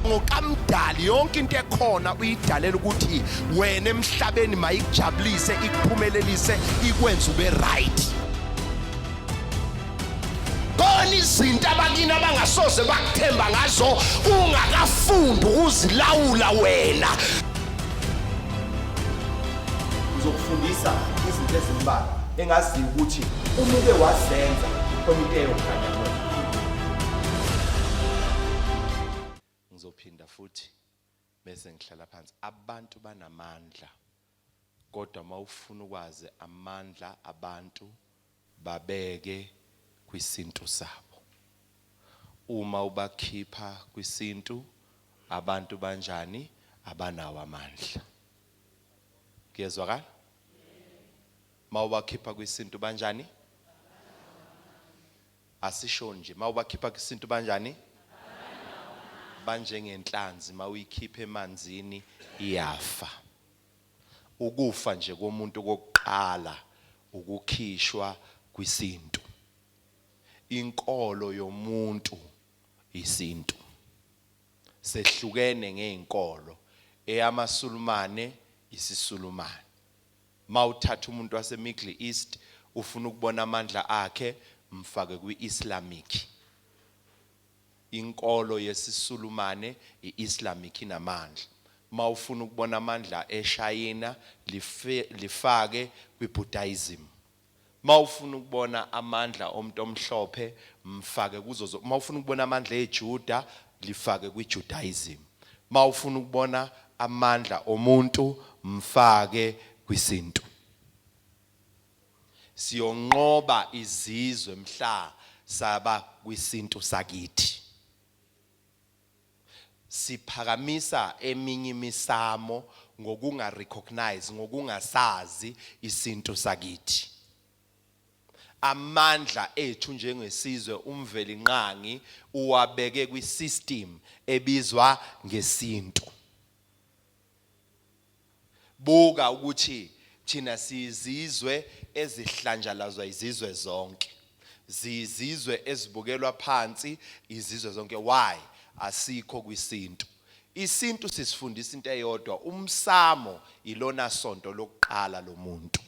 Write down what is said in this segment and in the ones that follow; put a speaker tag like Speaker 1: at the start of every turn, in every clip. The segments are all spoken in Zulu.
Speaker 1: Ngokamdali yonke into ekhona uyidalela ukuthi wena emhlabeni mayikujabulise, ikuphumelelise, ikwenze ube right. Khona izinto abakini abangasoze bakuthemba ngazo ungakafundi ukuzilawula wena.
Speaker 2: Ngizokufundisa izinto ezimbalwa engaziyo ukuthi uma uke wazenza khona into eyokhanya kuwena.
Speaker 1: Ngizophinda futhi bese ngihlala phansi. Abantu banamandla kodwa mawufuna ukwazi amandla abantu babeke kwisintu sabo. Uma ubakhipha kwisintu abantu banjani abanawo amandla. Kuyezwakala? Mawubakhipha kwisintu banjani? Asisho nje mawubakhipha kwisintu banjani? Banjengenhlanzi mawuyikhipha emanzini iyafa. Ukufa nje komuntu kokuqala ukukhishwa kwisintu. Inkolo yomuntu isintu. Sehlukene ngey'nkolo, eyamaSulumane isiSulumane. Mawuthatha umuntu wase-Middle East ufuna ukubona amandla akhe, mfake kwi-Islamic. Inkolo yesiSulumane i-Islamic inamandla. Mawufuna ukubona amandla eShayina lifake kwi-Buddhism. Mawufuna ukubona amandla omuntu omhlophe mfake kuzo, mawufuna ukubona amandla eJuda lifake kwi-Judaism. Mawufuna ukubona amandla omuntu mfake kwisintu. Siyonqoba izizwe mhla saba kwisintu sakithi. Siphakamisa eminye imisamo ngokunga recognize, ngokungasazi isintu sakithi. Amandla ethu njengesizwe uMvelinqangi uwabeke kwi system ebizwa ngesintu. Buka ukuthi thina siyizizwe ezihlanjalazwa izizwe zonke. Ziyizizwe ezibukelwa phansi izizwe zonke. Why? Asikho kwisintu. Isintu sisifundisa into eyodwa, umsamo ilona sonto lokuqala lomuntu.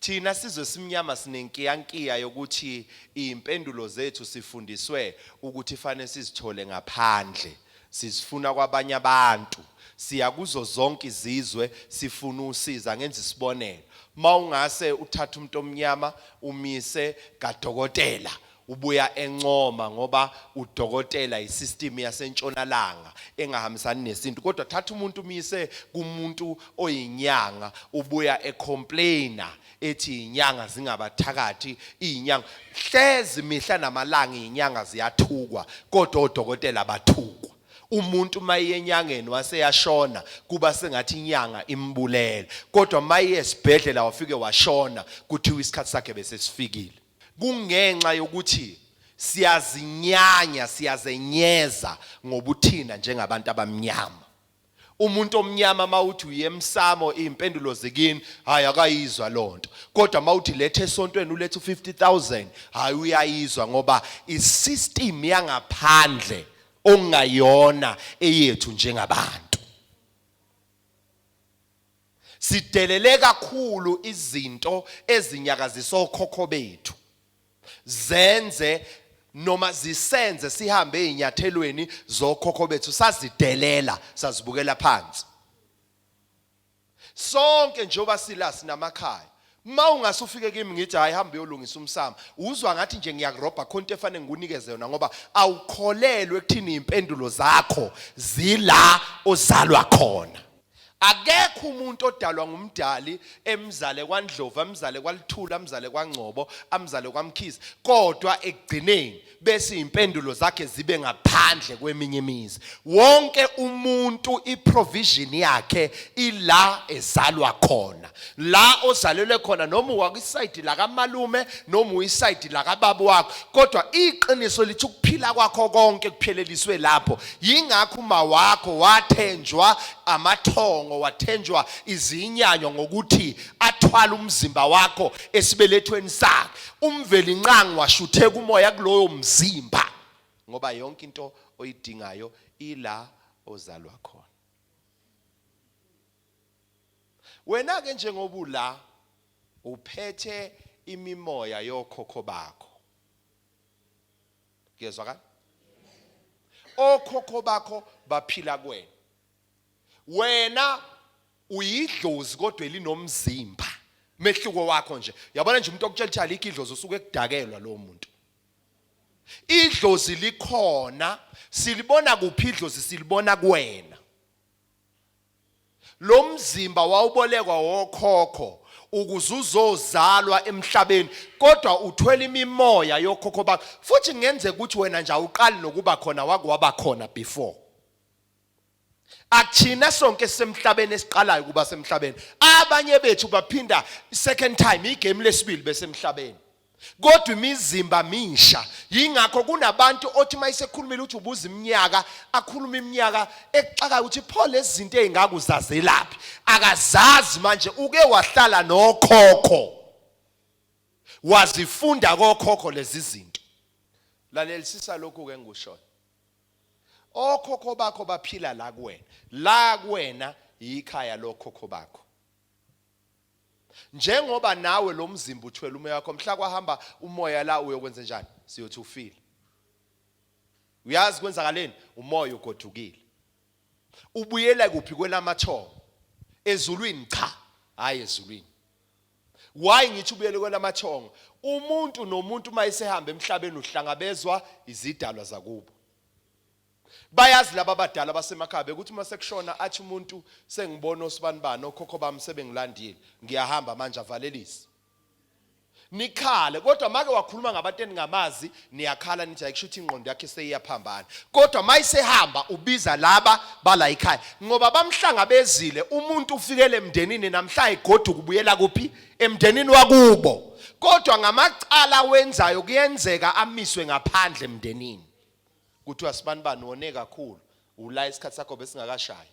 Speaker 1: Thina sizwe simnyama sinenkiyankiya yokuthi iy'mpendulo zethu sifundiswe ukuthi fanele sizithole ngaphandle, sizifuna kwabanye abantu. Siya kuzo zonke izizwe sifuna usizo. Angenza isibonelo, uma ungase uthathe umuntu omnyama umise kadokotela, Ubuya encoma ngoba udokotela isystem yasentshonalanga engahambisani nesintu, kodwa thatha umuntu umyise kumuntu oyinyanga ubuya ecomplainer ethi inyanga zingabathakathi, iyinyanga hlezi mihla namalanga iyinyanga ziyathukwa kodwa odokotela bathukwa. Umuntu maye enyangeni waseyashona kuba sengathi inyanga imbulele, kodwa maye esibhedlela wafike washona kuthiwa isikhathi sakhe bese sifikile. Kungenxa yokuthi siyazinyanya, siyazenyeza ngobuthina njengabantu abamnyama. Umuntu omnyama mawuthi uye emsamo iy'mpendulo zikini, hhayi akayizwa loo nto. Kodwa mawuthi letha esontweni ulethe u-50,000, hhayi uyayizwa ngoba i-system yangaphandle okungayona eyethu njengabantu. Sidelele kakhulu izinto ezinyakazisa okhokho bethu. Zenze noma zisenze sihambe ezinyathelweni zokhokho bethu, sazidelela, sazibukela phansi. Sonke njengoba sila sinamakhaya. Uma ungase ufike kimi ngithi hayi hamba uyolungisa umsamo, uzwa ngathi nje ngiyakurobha, khona into efanele ngikunikeze yona ngoba awukholelwe ekuthini iy'mpendulo zakho zila ozalwa khona. Akekho umuntu odalwa nguMdali emzale kwaNdlovu, amzale kwaLuthuli, amzale kwaNgcobo, amzale kwaMkhize, kodwa ekugcineni bese iy'mpendulo zakhe zibe ngaphandle kweminye imizi. Wonke umuntu i-provision yakhe ila ezalwa khona. La ozalelwe khona, noma uwakwisayidi lakamalume noma uyisayidi lakababa wakho, kodwa iqiniso lithi ukuphila kwakho konke kupheleliswe lapho. Yingakho uma wakho wathenjwa amathongo, wathenjwa izinyanyo ngokuthi athwale umzimba wakho esibelethweni sakhe. Umvelinqangi washutheka umoya kuloyo mzimba, ngoba yonke into oyidingayo ila ozalwa khona. Wena ke njengoba ula uphethe imimoya yokhokho bakho. Kuyezwakala? Okhokho bakho baphila kuwena. Wena uyidlozi kodwa elinomzimba. Mehluko wakho nje. Yabona nje umuntu okutshela ukuthi alikho idlozi usuke ekudakelwa lowo muntu. Idlozi likhona, silibona kuphi idlozi? Silibona kuwena. Lo mzimba wawubolekwa wokhokho ukuze uzozalwa emhlabeni kodwa uthwele imimoya yokhokho bakho futhi kungenzeka ukuthi wena nje awuqali nokuba khona wake waba khona before. Akuthina sonke sisemhlabeni esiqalayo kuba semhlabeni. Abanye bethu baphinda second time igame lesibili besemhlabeni. Kodwa imizimba misha. Yingakho kunabantu othi mayisekhulumile uthi ubuza iminyaka, akhuluma iminyaka ekuxakayo ukuthi pho lezi zinto ezingaka uzazelaphi. Akazazi manje uke wahlala nokhokho. Wazifunda kokhokho lezi zinto. Lalelisisa lokhu ke engikushoyo. Okhokho bakho baphila la kuwena. La kuwena yikhaya lokhokho bakho. Njengoba nawe lo mzimba uthwele umoya wakho, mhla kwahamba umoya la uyokwenza njani? Siyothi ufile. Uyazi kwenzakaleni? Umoya ugodukile. Ubuyela kuphi kwelamathongo? Ezulwini? Cha, hayi ezulwini. Why ngithi ubuyele kwelamathongo? Umuntu nomuntu uma esehamba emhlabeni uhlangabezwa izidalwa zakubo. Bayazi laba abadala basemakhaya bekuthi uma sekushona athi umuntu sengibona osibanibani okhokho bami sebengilandile ngiyahamba manje avalelise. Nikhale kodwa make wakhuluma ngabantu eningamazi niyakhala nithi ayikusho ukuthi ingqondo yakhe seyiyaphambana. Kodwa mayisehamba ubiza laba bala ekhaya ngoba bamhlangabezile umuntu ufikele emndenini namhla egoduka ubuyela kuphi emndenini wakubo. Kodwa ngamacala wenzayo kuyenzeka amiswe ngaphandle emndenini. Kuthiwa sibanibani wone kakhulu ula isikhathi sakho besingakashayi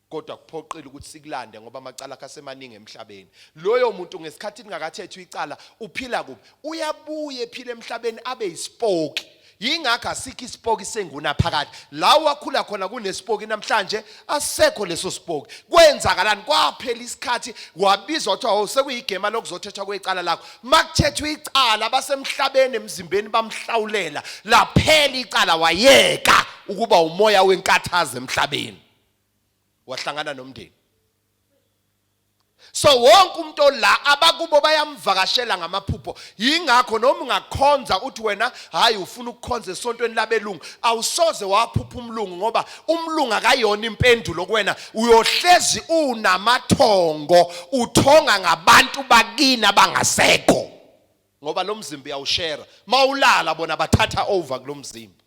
Speaker 1: kodwa kuphoqile ukuthi sikulande ngoba amacala akhe asemaningi emhlabeni. Loyo muntu ngesikhathi lingakathethwa icala uphila kuphi? Uyabuya ephila emhlabeni abe yisipoki. Yingakho asikho isipoki sengunaphakade. La wakhula khona kunesipoki namhlanje asisekho leso sipoki. Kwenzakalani? Kwaphela isikhathi wabizwa kuthiwa oh sekuyigema lokuzothethwa kwecala lakho. Makuthethwa icala abasemhlabeni emzimbeni bamhlawulela laphela icala wayeka ukuba umoya wenkathazo emhlabeni. Wahlangana nomndeni. So wonke umuntu ola abakubo bayamvakashela ngamaphupho. Yingakho noma ungakhonza uthi wena hayi ufuna ukukhonza esontweni labelungu, awusoze waphupha umlungu ngoba umlungu akayona impendulo kuwena. Uyohlezi unamathongo uthonga ngabantu bakini abangasekho. Ngoba lo mzimba uyawushera. Mawulala bona bathatha over kulomzimba.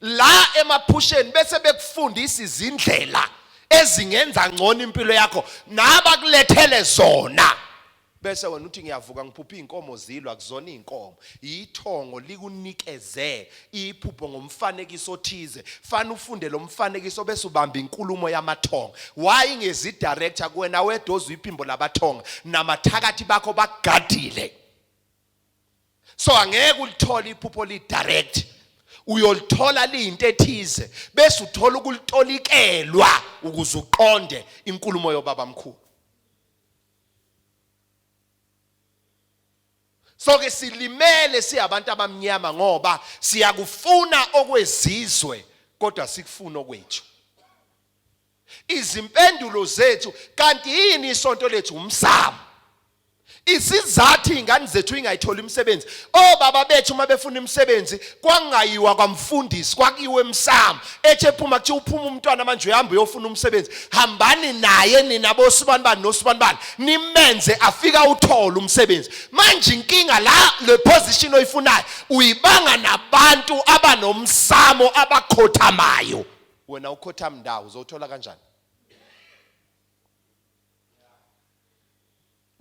Speaker 1: La emaphusheni bese bekufundisa izindlela ezingenza ngcono impilo yakho nabakulethele zona. Bese wena uthi ngiyavuka ngiphupha izinkomo zilwa kuzona izinkomo. Ithongo likunikeze iphupho ngomfanekiso othize. Fana ufunde lo mfanekiso bese ubamba inkulumo yamathongo. Why ingezi director kuwena wedwa ozwa iphimbo labathonga namathakathi bakho bakugadile. So angeke ulithole iphupho li direct. Uyolithola liyinto ethize bese uthola ukulitolikelwa ukuze uqonde inkulumo yobaba mkhulu. So ke silimele siyabantu abamnyama ngoba siyakufuna okwezizwe kodwa sikufuna okwethu. Izimpendulo zethu kanti yini isonto lethu umsamo. Isizathu izingane zethu ingayitholi imisebenzi. Obaba bethu uma befuna imisebenzi kwangayiwa kwamfundisi kwakiwe emsamo. Ethi ephuma kuthiwa uphuma umntwana manje uyahamba uyofuna umsebenzi. Hambani naye nina bosibanibani nosibanibani nimenze afika uthole umsebenzi. Manje inkinga la le position oyifunayo uyibanga nabantu abanomsamo abakhothamayo. Wena ukhothama ndawo uzowuthola kanjani?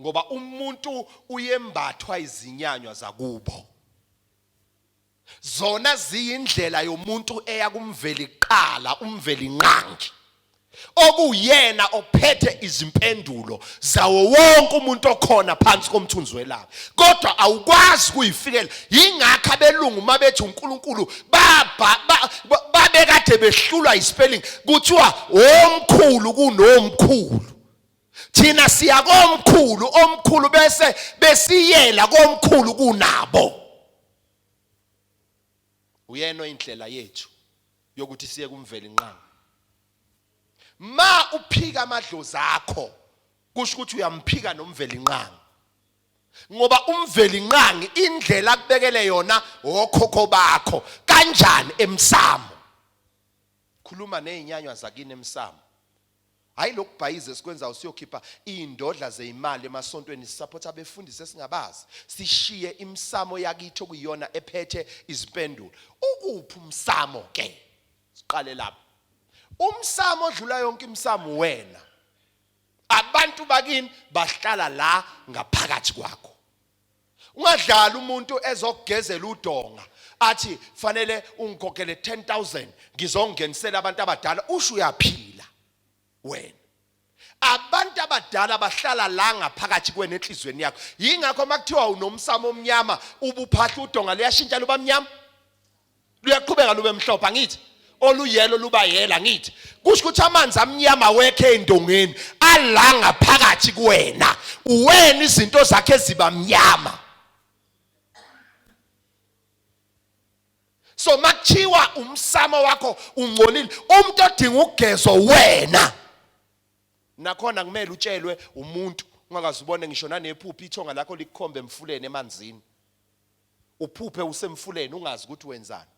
Speaker 1: Ngoba umuntu uyembathwa izinyanywa zakubo. Zona ziyindlela yomuntu eya kumveli kuqala, umveli nqangi. Okuyena ophethe izimpendulo zawo wonke umuntu okhona phansi komthunzi welanga. Kodwa awukwazi kuyifikela. Yingakho abelungu uma bethi uNkulunkulu babekade Kade behlulwa ispelling, kuthiwa omkhulu kunomkhulu. Thina siya komkhulu, omkhulu bese besiyela komkhulu kunabo. Uyena indlela yethu yokuthi siye kumveli nqangi. Ma uphika amadlozi akho kusho ukuthi uyamphika nomveli nqangi. Ngoba umveli nqangi indlela akubekele yona okhokho bakho kanjani emsamo. Khuluma nezinyanywa zakini emsamo. Hayi lokubhayiza esikwenzayo, siyokhipha iy'ndodla zeyimali emasontweni, sisupport abefundisi esingabazi, sishiye imisamo yakithi okuyiyona ephethe izimpendulo. Ukuphi umsamo ke? Siqale lapho. Umsamo odlula yonke imisamo wena. Abantu bakini bahlala la ngaphakathi kwakho. Ungadlali umuntu ezokugezela udonga athi fanele ungikhokhele 10000 ngizongenisela abantu abadala, usho uyaphila wena. Abantu abadala bahlala la ngaphakathi kwena enhlizweni yakho. Yingakho makuthiwa unomsamo omnyama ubuphahla udonga luyashintsha luba mnyama, luyaqhubeka lube mhlophe, angithi oluyelo luba yela, angithi kusho ukuthi amanzi amnyama wekhe endongeni ala ngaphakathi kuwena, uwena izinto zakhe eziba mnyama. So makuthiwa umsamo wakho ungcolile, umuntu odinga ukugezwa wena. Nakhona kumele utshelwe umuntu, ungakaze ubone ngisho nanephupho ithonga lakho likukhombe emfuleni emanzini, uphuphe usemfuleni ungazi ukuthi wenzani,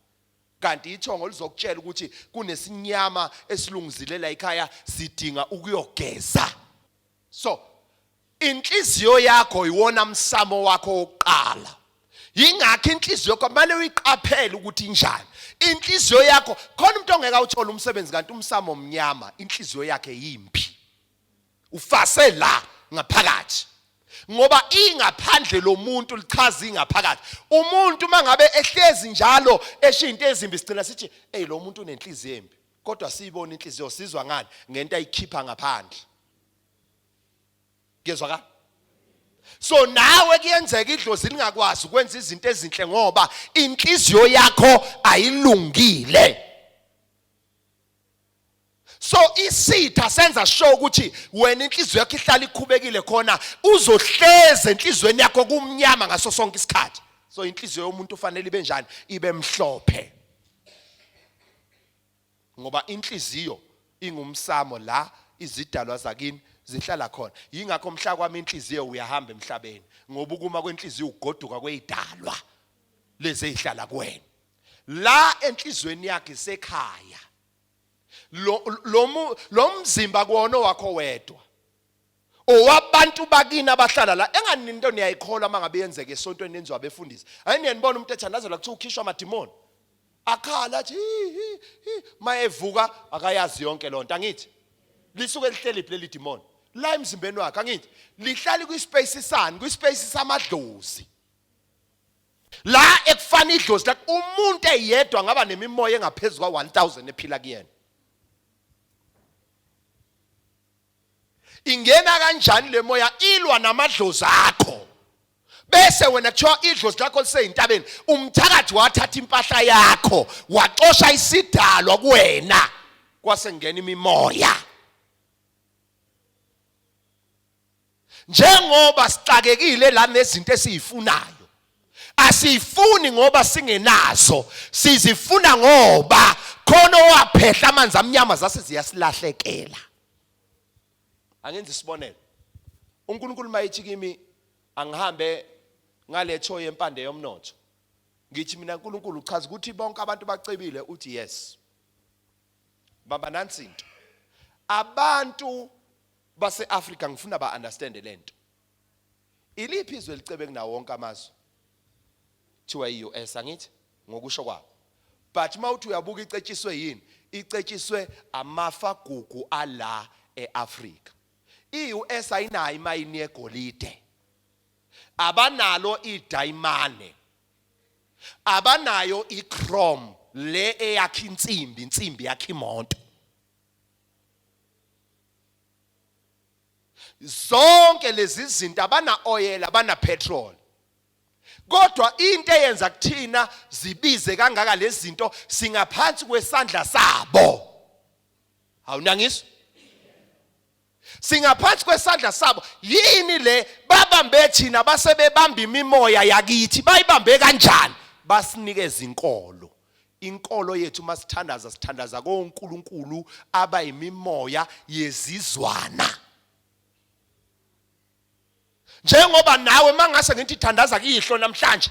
Speaker 1: kanti ithongo lizokutshela ukuthi kunesinyama esilungizilela ekhaya, sidinga ukuyogeza. So inhliziyo yakho iwona msamo wakho wokuqala. Yingakho inhliziyo yakho kumele uyiqaphele ukuthi injani inhliziyo yakho. Khona umuntu ongeke awuthole umsebenzi kanti umsamo omnyama, inhliziyo yakhe yimbi, ufase la ngaphakathi, ngoba ingaphandle lomuntu lichaza ingaphakathi. Umuntu mangabe ehlezi njalo esho into ezimbi, sigcina sithi hey, lo muntu unenhliziyo embi, kodwa siyibona inhliziyo sizwa ngani? Ngento ayikhipha ngaphandle. Kuyezwakala? So nawe kuyenzeka idlozi lingakwazi ukwenza izinto ezinhle ngoba inhliziyo yakho ayilungile. So isitha senza sure ukuthi wena inhliziyo yakho ihlala ikhubekile, khona uzohleze enhlizweni yakho kumnyama ngaso sonke isikhathi. So inhliziyo yomuntu ufanele ibe njani? Ibe mhlophe, ngoba inhliziyo ingumsamo la izidalwa zakini zihlala khona. Yingakho mhla kwami inhliziyo uyahamba emhlabeni, ngoba ukuma kwenhliziyo ugoduka kwezidalwa lezi ezihlala kuwena la enhlizweni yakhe isekhaya. Lo lo mzimba kuwona wakho wedwa, owabantu bakini abahlala la. Engani into niyayikholwa mangabe yenzeke esontweni yenziwa abefundisi? Hayi, niyanibona umuntu ethandazela kuthiwa ukhishwa amadimoni, akhala athi hi hi, mayevuka akayazi yonke lonto. Angithi lisuke lihleli leli demon la emzimbeni wakhe? Angithi lihlali kwispace sani? Kwispace samadlozi la ekufana idlozi lakhe. Umuntu eyedwa ngaba nemimoya engaphezulu kwa 1000 ephila kuyena. Ingena kanjani le moya? Ilwa namadlozi akho, bese wena kuthiwa idlozi lakho liseyintabeni, umthakathi wathatha impahla yakho, waxosha isidalwa kuwena, kwase ngena imimoya. Njengoba sixakekile la nezinto esiyifunayo, asiyifuni ngoba singenazo, sizifuna ngoba khona owaphehla amanzi amnyama zase ziyasilahlekela. Angenza isibonelo, uNkulunkulu mayithi kimi angihambe ngaletho yempande yomnotho, ngithi mina, uNkulunkulu, uchaza ukuthi bonke abantu bacebile? Uthi yes. Bamba nansi into, abantu base-Afrika ngifuna ba-understand lento. Iliphi izwe elicebe kunawo wonke amazwe? Thiwa i-US, angithi, ngokusho kwabo. But uma uthi uyabuka, icetshiswe yini? Icetshiswe amafa gugu ala e-Afrika. I-US ayinayo imayini yegolide, abanalo idayimane, abanayo ichrome le eyakha insimbi, insimbi yakha imoto. Zonke lezi zinto abana oil, abana petrol. Kodwa into eyenza kuthina zibize kangaka lezi zinto, singaphansi kwesandla sabo. Awunangiswa? Singaphansi kwesandla sabo. Yini le babambe thina base bebamba imimoya yakithi? Bayibambe kanjani? Basinikeza inkolo. Inkolo yethu, masithandaza, sithandaza koNkulunkulu abayimimoya yezizwana. Njengoba nawe mangase ngithi thandaza kuyihlo namhlanje,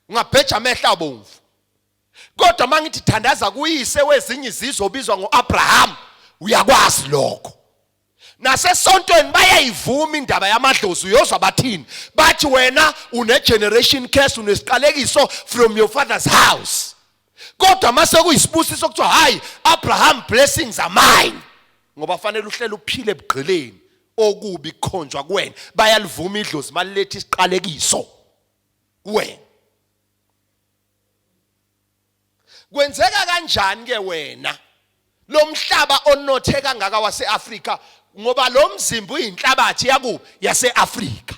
Speaker 1: ungabheja amehlo abomvu. Kodwa mangithi thandaza kuyise wezinye izizwe obizwa ngoAbraham, uyakwazi lokho. Nasesontweni bayayivuma indaba yamadlozi. Uyozwa bathini? Bathi wena une generation curse, unesiqalekiso from your father's house. Kodwa mase kuyisibusiso kuthiwa hayi, Abraham blessings are mine, ngoba fanele uhlele uphile ebugqileni, okubi kukhonjwa kuwena. Bayalivuma idlozi malilethe isiqalekiso kuwena. Kwenzeka kanjani ke wena, lo mhlaba onothe kangaka waseAfrika, ngoba lo mzimba uyinhlabathi yaku yaseAfrika,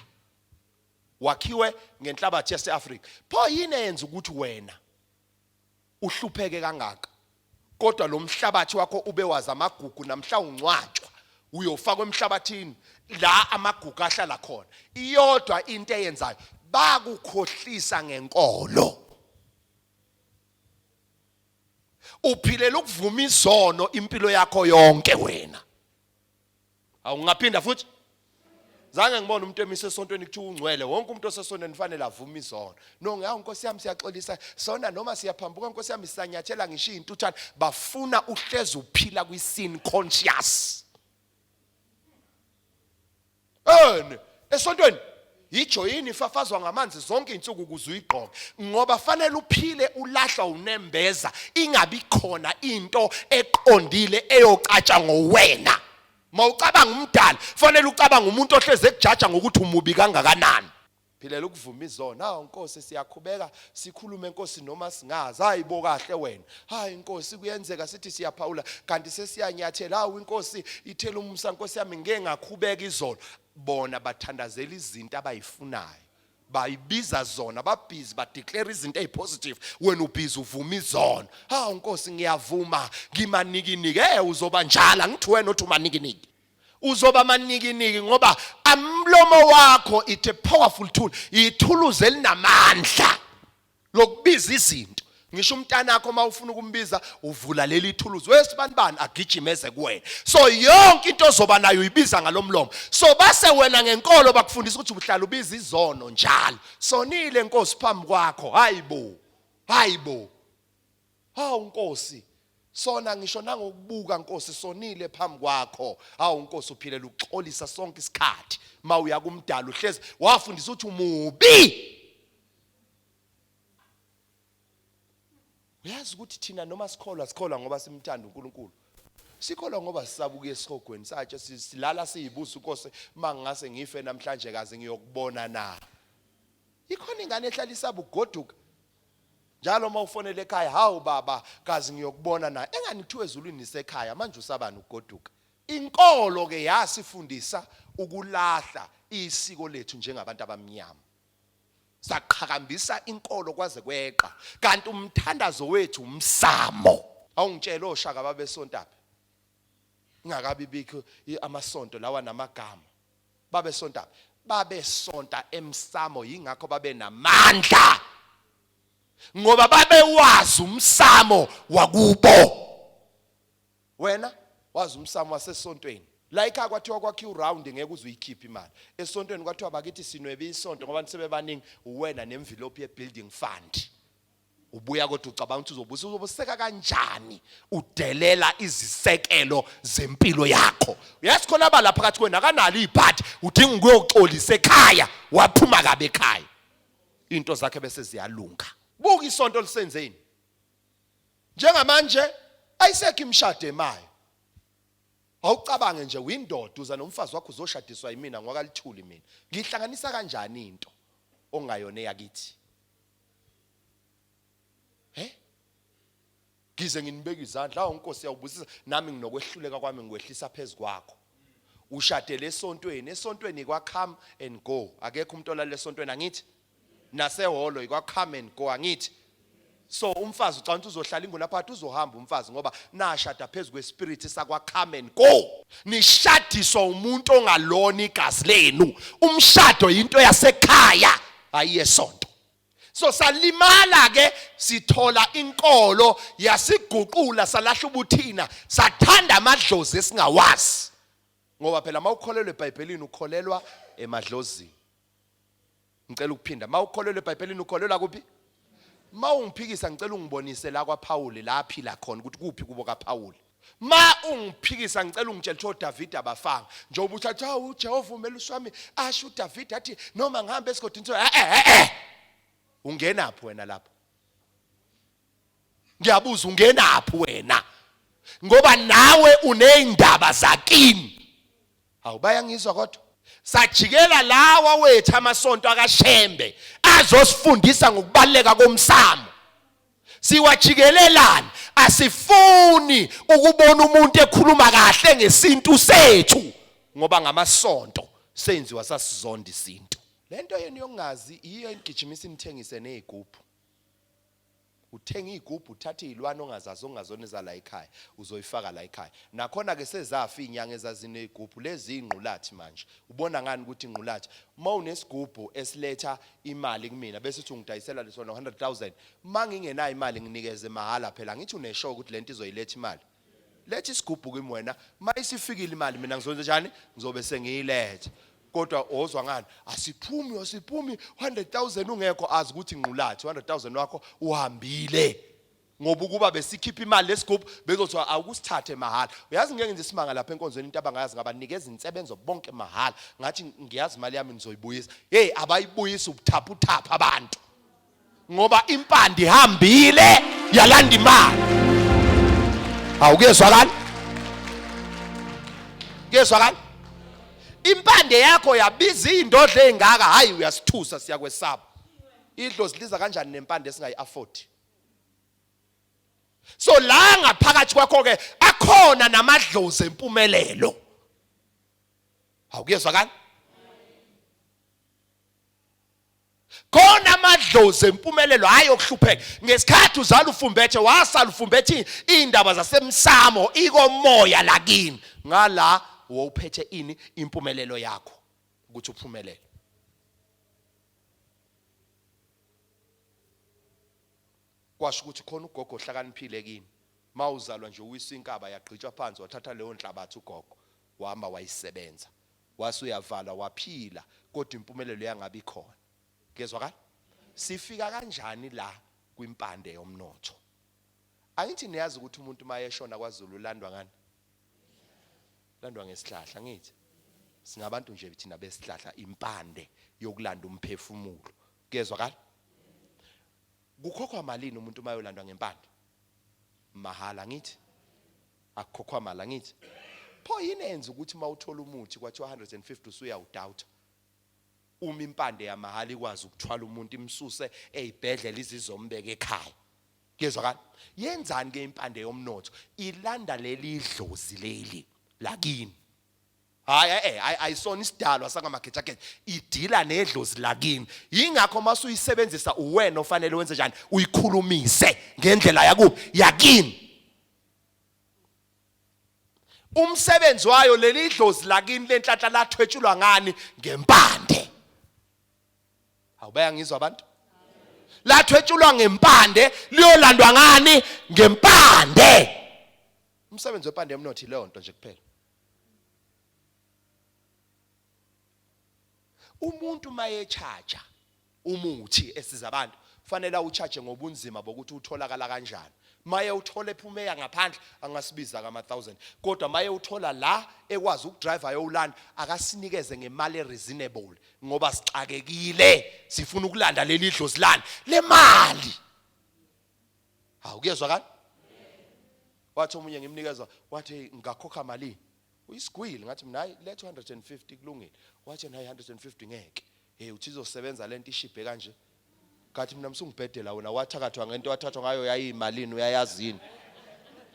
Speaker 1: wakhiwe ngenhlabathi yaseAfrika, pho yini eyenza ukuthi wena uhlupheke kangaka, kodwa lo mhlabathi wakho ube wazi amagugu? Namhla ungcwatshwa uyofakwa emhlabathini la amagugu ahlala khona. Iyodwa into eyenzayo, bakukhohlisa ngenkolo. Uphilela ukuvuma izono impilo yakho yonke wena. Awungaphinda futhi. Zange ngibone umuntu emise esontweni kuthiwa ungcwele. Wonke umuntu osesontweni fanele avume izono. No, ngawu Nkosi yami, siyaxolisa sona noma siyaphambuka, Nkosi yami, sisanyathela ngisho intuthane. Bafuna uhlezi uphila kwi sin conscious. Ene esontweni ijoyini ifafazwa ngamanzi zonke insuku ukuze uyigqoke, ngoba fanele uphile ulahlwa unembeza, ingabi khona into eqondile eyocatsha ngowena. Mawucabanga umdala, fanele ucabanga umuntu ohleze ekujaja ngokuthi umubi kangakanani. Philela ukuvuma izono. Hawu Nkosi, siyakhubeka sikhulume Nkosi noma singazi. Hayi bo, kahle wena. Hayi Nkosi, kuyenzeka sithi siyaphawula kanti sesiyanyathela. Hawu inkosi ithela umusa, Nkosi yami, ngeke ngakhubeka izolo. Bona bathandazela izinto abayifunayo, bayibiza zona, babhizi badeclare izinto ezipositive, wena ubhizi uvuma izono. Hawu Nkosi, ngiyavuma ngimanikiniki. Uzoba njalo, ngithi wena othi umanikiniki uzoba manikiniki, ngoba amlomo wakho, it's a powerful tool, ithuluzi elinamandla lokubiza izinto. Ngisho umntanakho uma ufuna ukumbiza, uvula leli thuluzi, wesibanibani, agijime eze kuwena. So yonke into ozoba nayo uyibiza ngalomlomo. So base wena ngenkolo bakufundisa ukuthi uhlala ubiza izono njalo. Sonile Nkosi phambi kwakho. Hayibo, hayibo, hawu Nkosi, sona ngisho nangokubuka. Nkosi, sonile phambi kwakho. Hawu Nkosi, uphilela ukuxolisa sonke isikhathi. Mawuya kumdala, uhlezi wafundisa ukuthi umubi. Uyazi ukuthi thina noma sikholwa, sikholwa ngoba simthanda uNkulunkulu, sikholwa ngoba sisabuka esihogweni satshe. Silala siyibuza, uNkosi, mangase ngife namhlanje, kaze ngiyokubona na? Ikhona ingane ehlala isaba ukugoduka njalo uma ufonela ekhaya, "Hawu baba, kazi ngiyokubona na?" Engani kuthiwa ezulwini nisekhaya, manje usabani ukugoduka? Inkolo ke yasifundisa ukulahla isiko lethu njengabantu abamnyama. Saqhakambisa inkolo kwaze kweqa, kanti umthandazo wethu umsamo. Awungitshela, oshaka babesontaphi ingakabi bikho amasonto lawa namagama? Babesonta, babesonta emsamo, yingakho babenamandla, ngoba babewazi umsamo wakubo. Wena wazi umsamo wasesontweni la ekhaya, kwathiwa kwakhiwa uround, ngeke uze uyikhiphe imali esontweni. Kwathiwa bakithi sinwebe isonto ngoba sebebaningi, uwena nemvilophi ye-building fund ubuya, kodwa ucabanga ukuthi uzobusa, uzobuseka kanjani udelela izisekelo zempilo yakho? Uyazi khona abala phakathi kwena akanalo ibhadi, udinga ukuyoxolisa ekhaya, waphuma kabi ekhaya, into zakhe bese ziyalunga. Buka isonto lisenzeni njengamanje, ayisekho imishado emayo. Awucabange nje, uyindoda, uza nomfazi wakho, uzoshadiswa yimina ngwakalithuli. Mina ngihlanganisa kanjani into ongayona eyakithi? He, ngize nginibeka izandla, awu Nkosi, yawubusisa, nami nginokwehluleka kwami ngikwehlisa phezu kwakho. Ushadele esontweni, esontweni kwa come and go, akekho umuntu olala esontweni, angithi? Nasehholo ikwa come and go angithi. So umfazi ucabanga ukuthi uzohlala ingunaphakade uzohamba umfazi ngoba nashada phezu kwespirit sakwa come and go. Nishadiswa umuntu ongalona igazi lenu. Umshado into yasekhaya hayi yesonto. So salimala ke sithola inkolo yasiguqula salahla ubuthina sathanda amadlozi esingawazi. Ngoba phela mawukholelwa eBhayibhelini ukholelwa emadlozini. Ngicela ukuphinda, mawukholelwa eBhayibhelini ukholelwa kuphi? Mawungiphikisa ngicela ungibonise la kwaPawuli la aphila khona ukuthi kuphi kubo kaPawuli. Ma ungiphikisa ngicela ungitshele ukuthi oDavide abafanga. Njengoba uthi athi awu uJehova umelusi wami asho uDavide athi noma ngihambe esigodini so eh eh eh. Ungenaphi wena lapho? Ngiyabuza ungenaphi wena? Ngoba nawe unezindaba zakini. Hawu bayangizwa kodwa. Sajikela lawa wethu amasonto akaShembe azosifundisa ngokubaleka komsamo. Siwajikelelani? Asifuni ukubona umuntu ekhuluma kahle ngesintu sethu ngoba ngamasonto senziwa sasizonda isintu. Lento yenu yokungazi yiyo enigijimisa inithengise nezigubhu. Uthenga iy'gubhu uthathe iy'lwane ongazazi okungazona ezala ekhaya uzoyifaka la ekhaya. Nakhona-ke sezafa iy'nyanga ezaziney'gubhu lezi iy'ngqulathi manje. Ubona ngani ukuthi ingqulathi? Uma unesigubhu esiletha imali kumina bese uthi ungidayisela lesona 100,000 uma ngingenayo imali nginikeze mahhala phela angithi uneshow ukuthi lento izoyiletha imali. Letha isigubhu kimi wena uma isifikile imali mina ngizokwenza njani ngizobe sengiyiletha kodwa ozwa ngani asiphumi asiphumi 100000 ungekho azi ukuthi ngqulathi 100000 wakho uhambile ngoba ukuba besikhipha imali lesigubhu bezothiwa awukusithathe mahhala uyazi ngeke ngize isimanga lapha enkonzweni into abangayazi ngabanikeza insebenzo bonke mahhala ngathi ngiyazi imali yami nizoyibuyisa hey abayibuyisa ubuthaphuthapha abantu ngoba impande ihambile yalanda imali awukuyezwakala kuyezwakala impande yakho yabiza indodla ezingaka hayi uyasithusa siyakwesaba idlozi liza kanjani nempande esingayi afford so la ngaphakathi kwakho ke akhona namadlozi empumelelo awukuyezwakala khona amadlozi empumelelo hayi okuhlupheka ngesikhathi uzala ufumbethe wasala ufumbethe indaba zasemsamo ikomoya lakini ngala wowuphethe ini impumelelo yakho ukuthi uphumelele kwasho ukuthi khona ugogo ohlakaniphile kini mawuzalwa nje uwisa inkaba yagqitshwa phansi wathatha leyo nhlabathi ugogo wahamba wayisebenza Wase uyavalwa waphila kodwa impumelelo yangabi khona. Kuyezwakala? Sifika kanjani la kwimpande yomnotho? Angithi niyazi ukuthi umuntu uma eshona kwaZulu ulandwa ngani? Landwa ngesihlahla ngithi. Singabantu nje thina besihlahla impande yokulanda umphefumulo. Kuyezwakala? Kukhokhwa malini umuntu uma eyolandwa ngempande? Mahhala ngithi. Akukhokhwa mali angithi? Pho yini enza ukuthi uma uthola umuthi kwathiwa 150 usuyawudawutha? Uma impande yamahhala ikwazi ukuthwala umuntu imsuse eyibhedlela izizombeka ekhaya. Kuyezwakala? Yenzani ke impande yomnotho? Ilanda leli dlozi leli lakini. Hayi eh eh ayisona isidalwa sangamagejageja idila nedlozi lakini. Yingakho masuyisebenzisa uwena ofanele wenze njani? Uyikhulumise ngendlela yakuphi? Yakini. Umsebenzi wayo leli dlozi lakini lenhlanhla lathwetshulwa ngani? Ngempande. Hawu bayangizwa abantu? Lathwetshulwa ngempande liyolandwa ngani? Ngempande. Umsebenzi wempande yomnotho leyo nto nje kuphela. Umuntu mayechaja umuthi esiza abantu fanele awuchaje ngobunzima bokuthi utholakala kanjani. Maye uthola ephumeya ngaphandle angasibiza kama 1000 kodwa maye uthola la ekwazi ukudrive ayowulanda akasinikeze ngemali reasonable ngoba sixakekile sifuna ukulanda leli dlozi lana lemali. Hawu kuyezwakala? Wathi omunye ngimnikeza wathi ngakhokha malini? Uyisigwili ngathi mina hayi letha 150 kulungile. Wathi yena hayi 150 ngeke. Hey uthi izosebenza lento ishibhe kanje. Ngathi mina msungibhedela wena wathakathwa ngento wathathwa ngayo yayiyimalini uyayazi yini?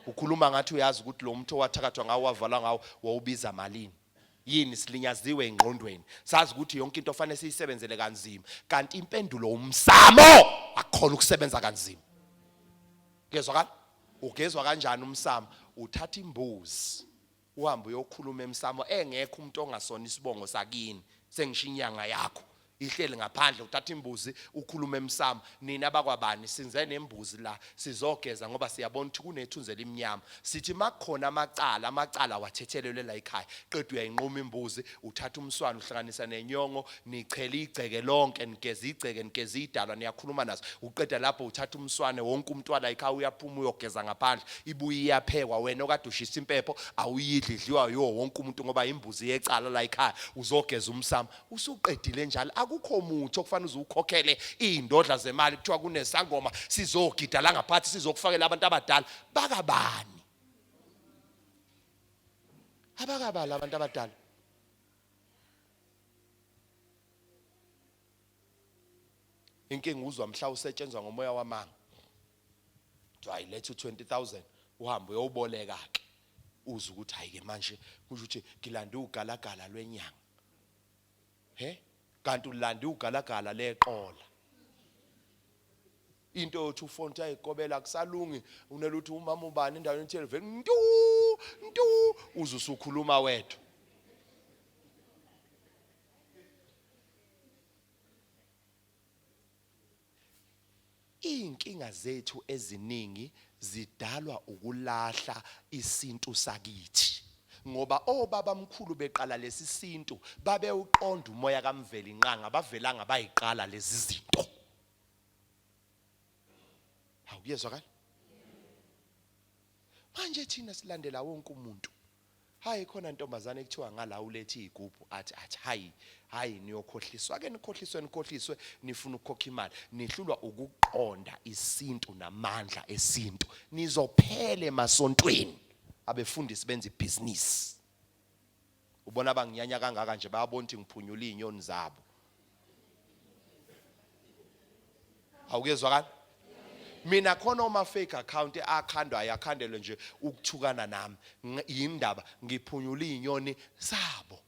Speaker 1: Ukhuluma ngathi uyazi ukuthi lo muntu owathakathwa ngawo wavala ngawo wawubiza malini. Yini silinyaziwe engqondweni, sazi ukuthi yonke into fanele siyisebenzele kanzima, kanti impendulo umsamo, akukhona ukusebenza kanzima. Kuyezwakala? Ugezwa kanjani umsamo? Uthatha imbuzi uhambe uyokhuluma emsamo engekho umuntu ongasona isibongo sakini, sengisho inyanga yakho ihleli ngaphandle, uthatha imbuzi ukhulume emsamo, nina bakwabani sinze nembuzi la sizogeza ngoba siyabona ukuthi kunethunzi elimnyama, sithi makukhona amacala, amacala wathethelelwe la ekhaya. Qeda uyayinquma imbuzi, uthatha umswana uhlanganisa nenyongo, nichela igceke lonke, nigeza igceke, nigeza idalwa, niyakhuluma nazo. Uqeda lapho uthatha umswane, wonke umuntu wala ekhaya uyaphuma uyogeza ngaphandle, ibuye iyaphekwa, wena okade ushisa impepho awuyidli, idliwa yiwo wonke umuntu ngoba imbuzi yecala la ekhaya. Uzogeza umsamo usuqedile njalo, akukho muthi okufanele uzuwukhokhele iy'ndodla zemali, kuthiwa kunesangoma sizogida la ngaphathi, sizokufakela abantu abadala bakabani, abakabali abantu abadala. Inkinga uzwa mhla usetshenzwa ngomoya wamanga, kuthiwa ayilethe u-20000 uhambe uyowuboleka ke, uze ukuthi hayi ke manje kusho ukuthi ngilande ugalagala lwenyanga, he kanti ulande ugalagala leqola. Into yothi ufone uthi ayikobela kusalungi, unele uthi umama ubani endaweni ethile, vele ntu ntu uze usukhuluma wedwa. Izinkinga zethu eziningi zidalwa ukulahla isintu sakithi ngoba obaba mkhulu beqala lesi sintu babewuqonda umoya kaMvelinqangi, abavelanga bayiqala lezi zinto. Hawu, kuyezwakala? Manje thina silandela wonke umuntu. Hayi khona ntombazane kuthiwa ngala ulethe izigubhu, athi athi hayi hayi, niyokhohliswa ke, nikhohliswe nikhohliswe, nifuna ukukhokha imali, nihlulwa ukuqonda isintu namandla esintu, nizophela emasontweni abefundisi benza ibhizinisi. Ubona banginyanya kangaka nje, bayabona ukuthi ngiphunyula izinyoni zabo. Awukezwakala? Mina khona oma fake account akhandwa ayakhandelwe nje ukuthukana nami, yindaba ngiphunyula izinyoni zabo.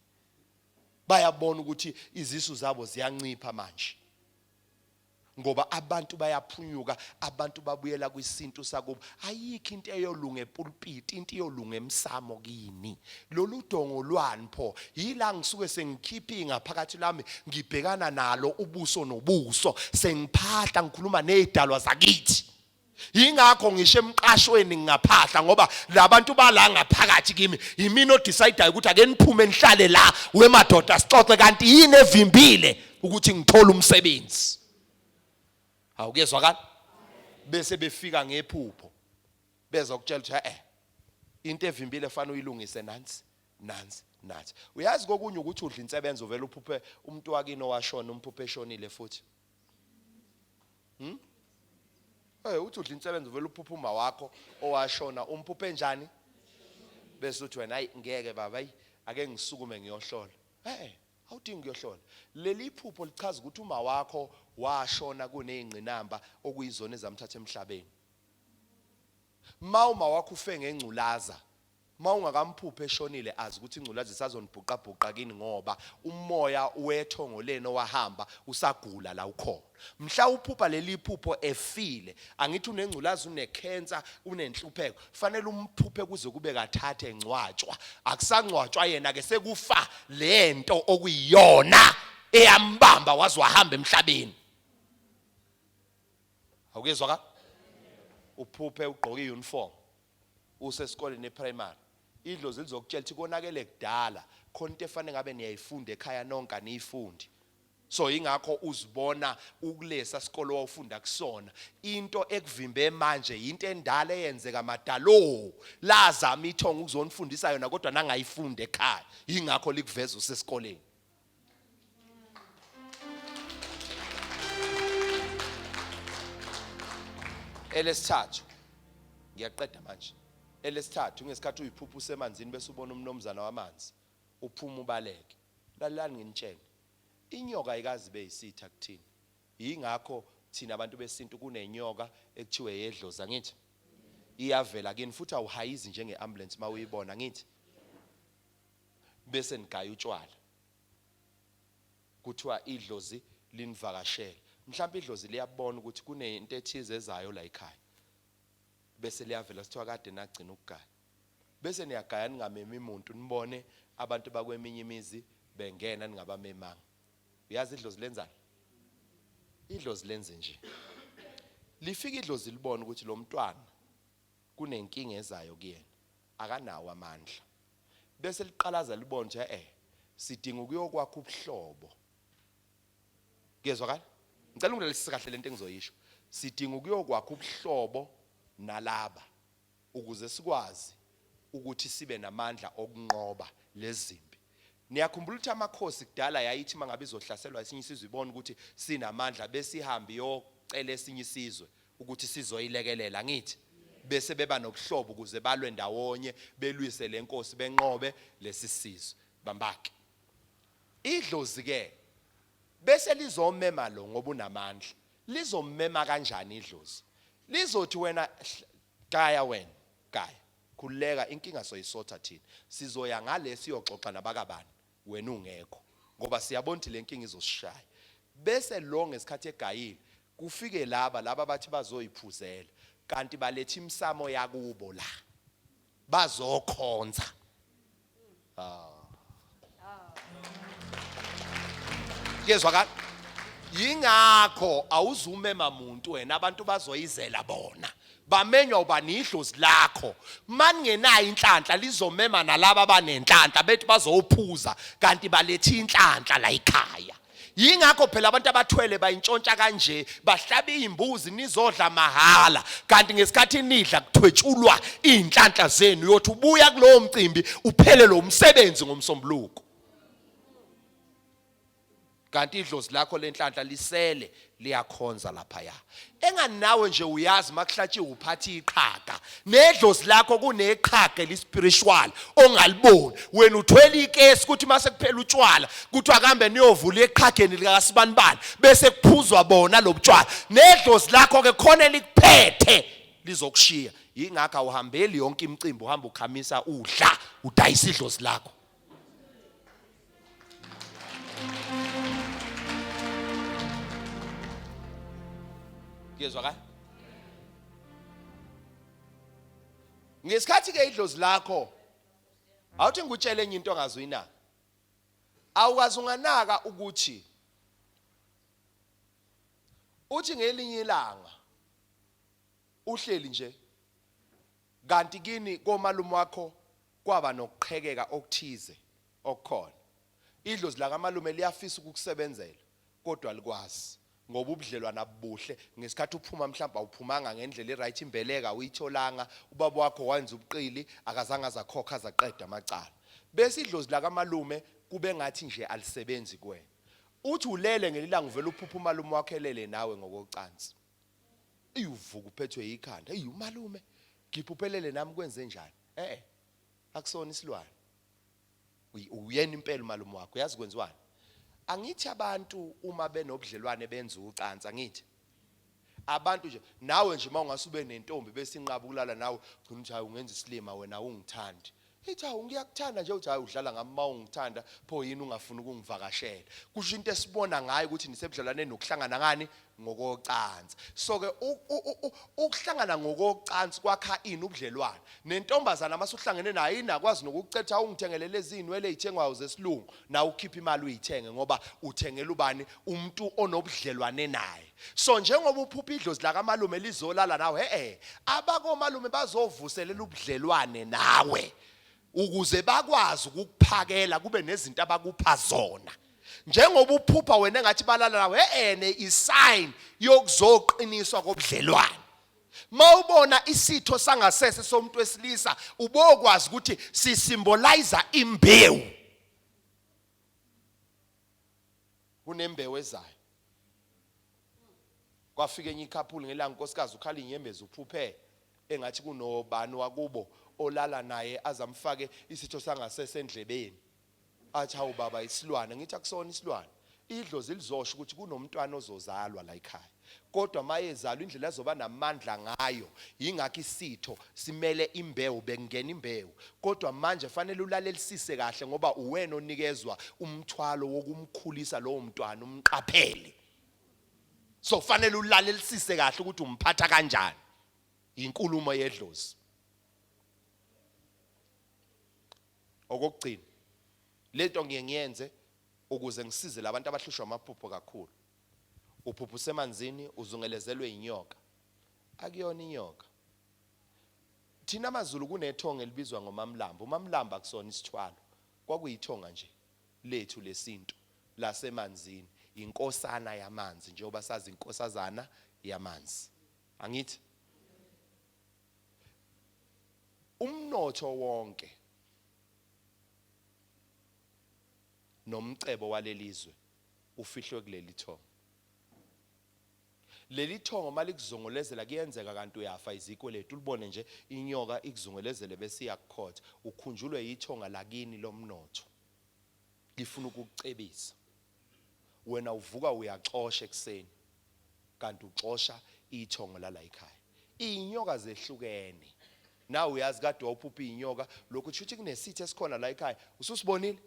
Speaker 1: Bayabona ukuthi izisu zabo ziyancipha manje ngoba abantu bayaphunyuka, abantu babuyela kwisintu sakubo. Ayikho into eyolunga epulpiti, into iyolunga emsamo kini. Lolu dongo lwani pho? Yila ngisuke sengikhipha ingaphakathi lami, ngibhekana nalo ubuso nobuso, sengiphahla ngikhuluma nezidalwa zakithi. Yingakho ngisho emqashweni ngingaphahla, ngoba labantu bala ngaphakathi kimi, yimina odecideayo ukuthi ake niphume nihlale la wemadoda sixoxe, kanti yini evimbile ukuthi ngithole umsebenzi. Awukuyezwakala? Bese befika ngephupho bezokutshela ukuthi eh into evimbile fanele uyilungise nansi nansi nathi. Uyazi kokunye ukuthi udla insebenzo vele uphuphe umuntu wakini owashona, umphuphe eshonile futhi. Eh uthi udla insebenzo vele uphupha uma wakho owashona, umphuphe njani? Bese uthi wena hayi ngeke baba, hayi ake ngisukume ngiyohlola. Eh awudingi ukuyohlola. Leli phupho lichaza ukuthi uma wakho washona kunezingqinamba okuyizona ezamthatha emhlabeni. Ma uma wakho ufe ngengculaza, ma ungakamphuphi eshonile, azi ukuthi ingculaza isazonibhuqabhuqa kini ngoba umoya wethongo lenu owahamba usagula la ukhona. Mhla uphupha leli phupho efile, angithi unengculaza, unekhensa, unenhlupheko, fanele umphuphe kuze kube kathathe engcwatshwa. Akusangcwatshwa yena ke, sekufa lento okuyiyona eyambamba waze wahamba emhlabeni. Awukuyezwa ka? Uphuphe ugqoke iuniform usesikoleni eprimary, idlozi lizokutshela ukuthi konakele kudala, khona into efanele ngabe niyayifunda ekhaya nonke aniyifundi. So ingakho uzibona ukulesa sikolo wawufunda kusona. Into ekuvimbe manje yinto endala eyenzeka madalo, lazama ithongo ukuzonifundisa yona kodwa nangayifunda ekhaya, yingakho likuveza usesikoleni. Elesithathu, ngiyaqeda manje. Elesithathu, ngesikhathi uyiphupha usemanzini bese ubona umnomzana wamanzi, uphuma ubaleke. Lalelani nginitshele, inyoka ayikaze ibe yisitha kuthina. Yingakho thina abantu besintu kunenyoka ekuthiwe yedlozi, angithi? Iyavela kini futhi awuhayizi njenge-ambulance uma uyibona, angithi? Bese nigaya utshwala. Kuthiwa idlozi linivakashele. Mhlawumbe idlozi liyabona ukuthi kunento ethize ezayo la ekhaya. Bese liyavela sithiwa kade nagcina ukugaya. Bese niyagaya ningamemi muntu nibone abantu bakweminye imizi bengena ningabamemanga. Uyazi idlozi lenzani? Idlozi lenze nje. Lifika idlozi libona ukuthi lo mntwana kunenkinga ezayo kuyena. Akanawo amandla. Bese liqalaza libona ukuthi eh sidinga ukuyokwakha ubuhlobo. Kuyezwakala? Ngicela ungilalisise kahle lento engizoyisho. Sidinga ukuyokwakha ubuhlobo nalaba ukuze sikwazi ukuthi sibe namandla okunqoba lezimpi. Niyakhumbula ukuthi amakhosi kudala yayithi mangabe izohlaselwa esinye isizwe ibona ukuthi sinamandla bese ihambe iyocela esinye isizwe ukuthi sizoyilekelela angithi bese beba nobuhlobo ukuze balwe ndawonye belwise lenkosi benqobe lesi sizwe bambake idlozi ke bese lizomema lo ngoba unamandla lizomema kanjani idlozi lizothi wena gaya wena gaya khululeka inkinga soyisotha thina sizoya ngale siyoxoxa nabakabani wena ungekho ngoba siyabona ukuthi lenkinga izosishaya bese lo ngesikhathi egayile kufike laba laba bathi bazoyiphuzela kanti baletha imsamo yakubo la bazokhonza ah Kuyezwakala yingakho awuzumema muntu wena abantu bazoyizela bona bamenywa ubani idlozi lakho maningenayo inhlanhla lizomema nalaba abanenhlanhla bethi bazowuphuza kanti baletha inhlanhla la ekhaya yingakho phela abantu abathwele bayintshontsha kanje bahlaba izimbuzi nizodla mahala kanti ngesikhathi nidla kuthwetshulwa izinhlanhla zenu uyothi ubuya kulowo mcimbi uphele lo msebenzi ngomsombuluko kanti idlozi lakho lenhlanhla lisele liyakhonza laphaya engani nawe nje uyazi makuhlatshiwe uphatha iqhaga nedlozi lakho kuneqhaga elispiritual ongaliboni wena uthwele ikesi ukuthi mase kuphela utshwala kuthiwa kambe niyovula eqhageni likasibanibani bese kuphuzwa bona lobutshwala nedlozi lakho ke khona elikuphethe lizokushiya yingakho awuhambeli yonke imicimbi uhamba ukhamisa udla udayisa idlozi lakho Kuyezwakala? Ngesikhathi ke idlozi lakho awuthi ngikutshele enye into ongazuyinaka. Awukazi unganaka ukuthi uthi ngelinye ilanga uhleli nje kanti kini komalume wakho kwaba nokuqhekeka okuthize okukhona. Idlozi lakamalume liyafisa ukukusebenzela kodwa alikwazi ngoba ubudlelwane abubuhle. Ngesikhathi uphuma mhlawumbe awuphumanga ngendlela e-right, imbeleko awuyitholanga, ubaba wakho wenza ubuqili akazange aze akhokhe aze aqede amacala. Bese idlozi lakamalume kube ngathi nje alisebenzi kuwena. Uthi ulele ngelinye ilanga uvele uphuphe umalume wakho elele nawe ngokocansi. Eyi uvuka uphethwe yikhanda. Eyi umalume ngiphuphelele nami kwenze njani? Eh eh akusona isilwane. Uyena impela umalume wakho uyazi kwenziwani? Angithi abantu uma benobudlelwane benza ucansi angithi abantu nje nawe nje uma ungase ube nentombi bese inqaba ukulala nawe ugcina uthi hayi ungenza isilima wena ungithandi ithi hawu ngiyakuthanda nje uthi hayi udlala ngami uma ungithanda pho yini ungafuni ukungivakashela kusho into esibona ngayo ukuthi nisebudlelwaneni nokuhlangana ngani ngokocansi so ke ukuhlangana ngokocansi kwakha ini ubudlelwane nentombazana masuhlangene nayo inakwazi nokukucetha ungithengele lezi inwele ezithengwayo zesilungu nawe ukhipha imali uyithenge ngoba uthengela ubani umuntu onobudlelwane naye so njengoba uphupha idlozi lakamalume lizolala nawe eh abakomalume bazovuselela ubudlelwane nawe ukuze bakwazi ukukuphakela kube nezinto abakupha zona njengoba uphupha wena engathi balala nawe ene isign yokuzoqiniswa kobudlelwane mawubona isitho sangasese somuntu wesilisa ubokwazi ukuthi sisymbolize imbewu kunembewu ezayo kwafika enye ikhaphuli ngelanga unkosikazi ukhala inyembezi uphuphe engathi kunobani wakubo olala naye azamfake isitho sangasese endlebeni athi hawu baba isilwane ngithi akusona isilwane idlozi lizosho ukuthi kunomntwana ozozalwa la ekhaya. Kodwa mayezalwa indlela azoba namandla ngayo, yingakho isitho simele imbewu, bekungena imbewu. Kodwa manje fanele ulalelisise kahle ngoba uwena onikezwa umthwalo wokumkhulisa lowo mntwana umqaphele. So fanele ulalelisise kahle ukuthi umphatha kanjani. Inkulumo yedlozi. Okokugcina, lento ngiye ngiyenze ukuze ngisize labantu abahlushwa amaphupho kakhulu. Uphupha usemanzini uzungelezelwe inyoka. Akuyona inyoka. Thina amaZulu kunethonga elibizwa ngoMamlambo. UMamlambo akusona isithwalo. Kwakuyithonga nje lethu lesintu lasemanzini. Inkosana yamanzi njengoba sazi inkosazana yamanzi. Angithi? Umnotho wonke nomcebo walelizwe ufihlwe kuleli thongo. Leli thongo uma likuzungulezela kuyenzeka kanti uyafa izikweletu ulibone nje inyoka ikuzungelezele bese iyakukhotha ukhunjulwe yithonga lakini lomnotho lifuna ukukucebisa wena uvuka uyaxosha ekuseni kanti uxosha ithongo lala ekhaya iy'nyoka zehlukene nawe uyazi kade wawuphupha iy'nyoka lokhu kusho ukuthi kunesitha esikhona la ekhaya ususibonile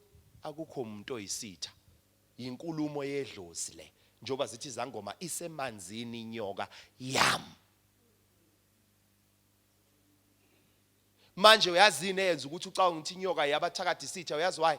Speaker 1: akukho muntu oyisitha Yinkulumo yedlozi le njengoba zithi izangoma isemanzini inyoka yam. Manje uyazini eyenza ukuthi ucabanga ukuthi inyoka yabathakathi isitha uyazi why?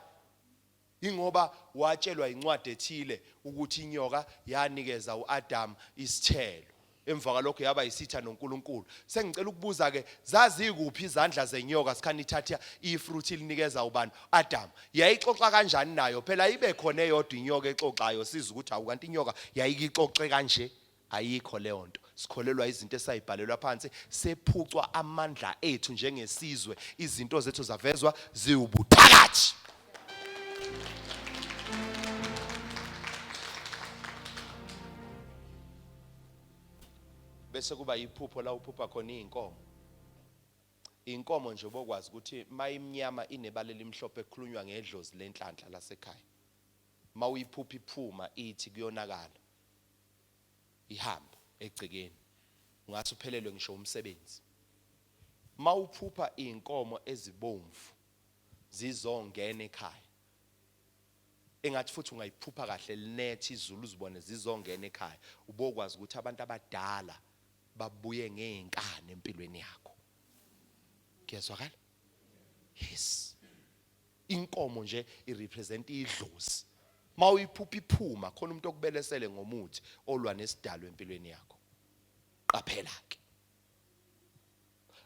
Speaker 1: Ingoba watshelwa incwadi ethile ukuthi inyoka yanikeza uAdam isithelo. Emva kwalokho yaba yisitha noNkulunkulu. Sengicela ukubuza ke, zazikuphi izandla zenyoka sikhani ithatha ifruit ilinikeza ubani? Adam. Yayixoxa kanjani nayo? Phela ibe khona eyodwa inyoka exoxayo siza ukuthi awu kanti inyoka yayikixoxe kanje. Ayikho leyo nto. Sikholelwa izinto esayibhalelwa phansi, sephucwa amandla ethu njengesizwe, izinto zethu zavezwa ziwubuthakathi. Bese kuba yiphupho la uphupha khona izinkomo. Inkomo nje ubokwazi ukuthi mayimnyama inebala elimhlophe kukhulunywa ngedlozi lenhlanhla lasekhaya. Mawuyiphupha iphuma ithi kuyonakala. Ihamba egcekeni. Ungase uphelelwe ngisho umsebenzi. Mawuphupha izinkomo ezibomvu zizongena ekhaya. Engathi futhi ungayiphupha kahle linethe izulu uzibone zizongena ekhaya ubokwazi ukuthi abantu abadala babuye ngezinkani empilweni yakho. Kuyezwakala? Yes. Inkomo nje irepresent idlozi. Mawuyiphupha iphuma khona umuntu okubelesele ngomuthi olwa nesidalo empilweni yakho. Qaphela ke.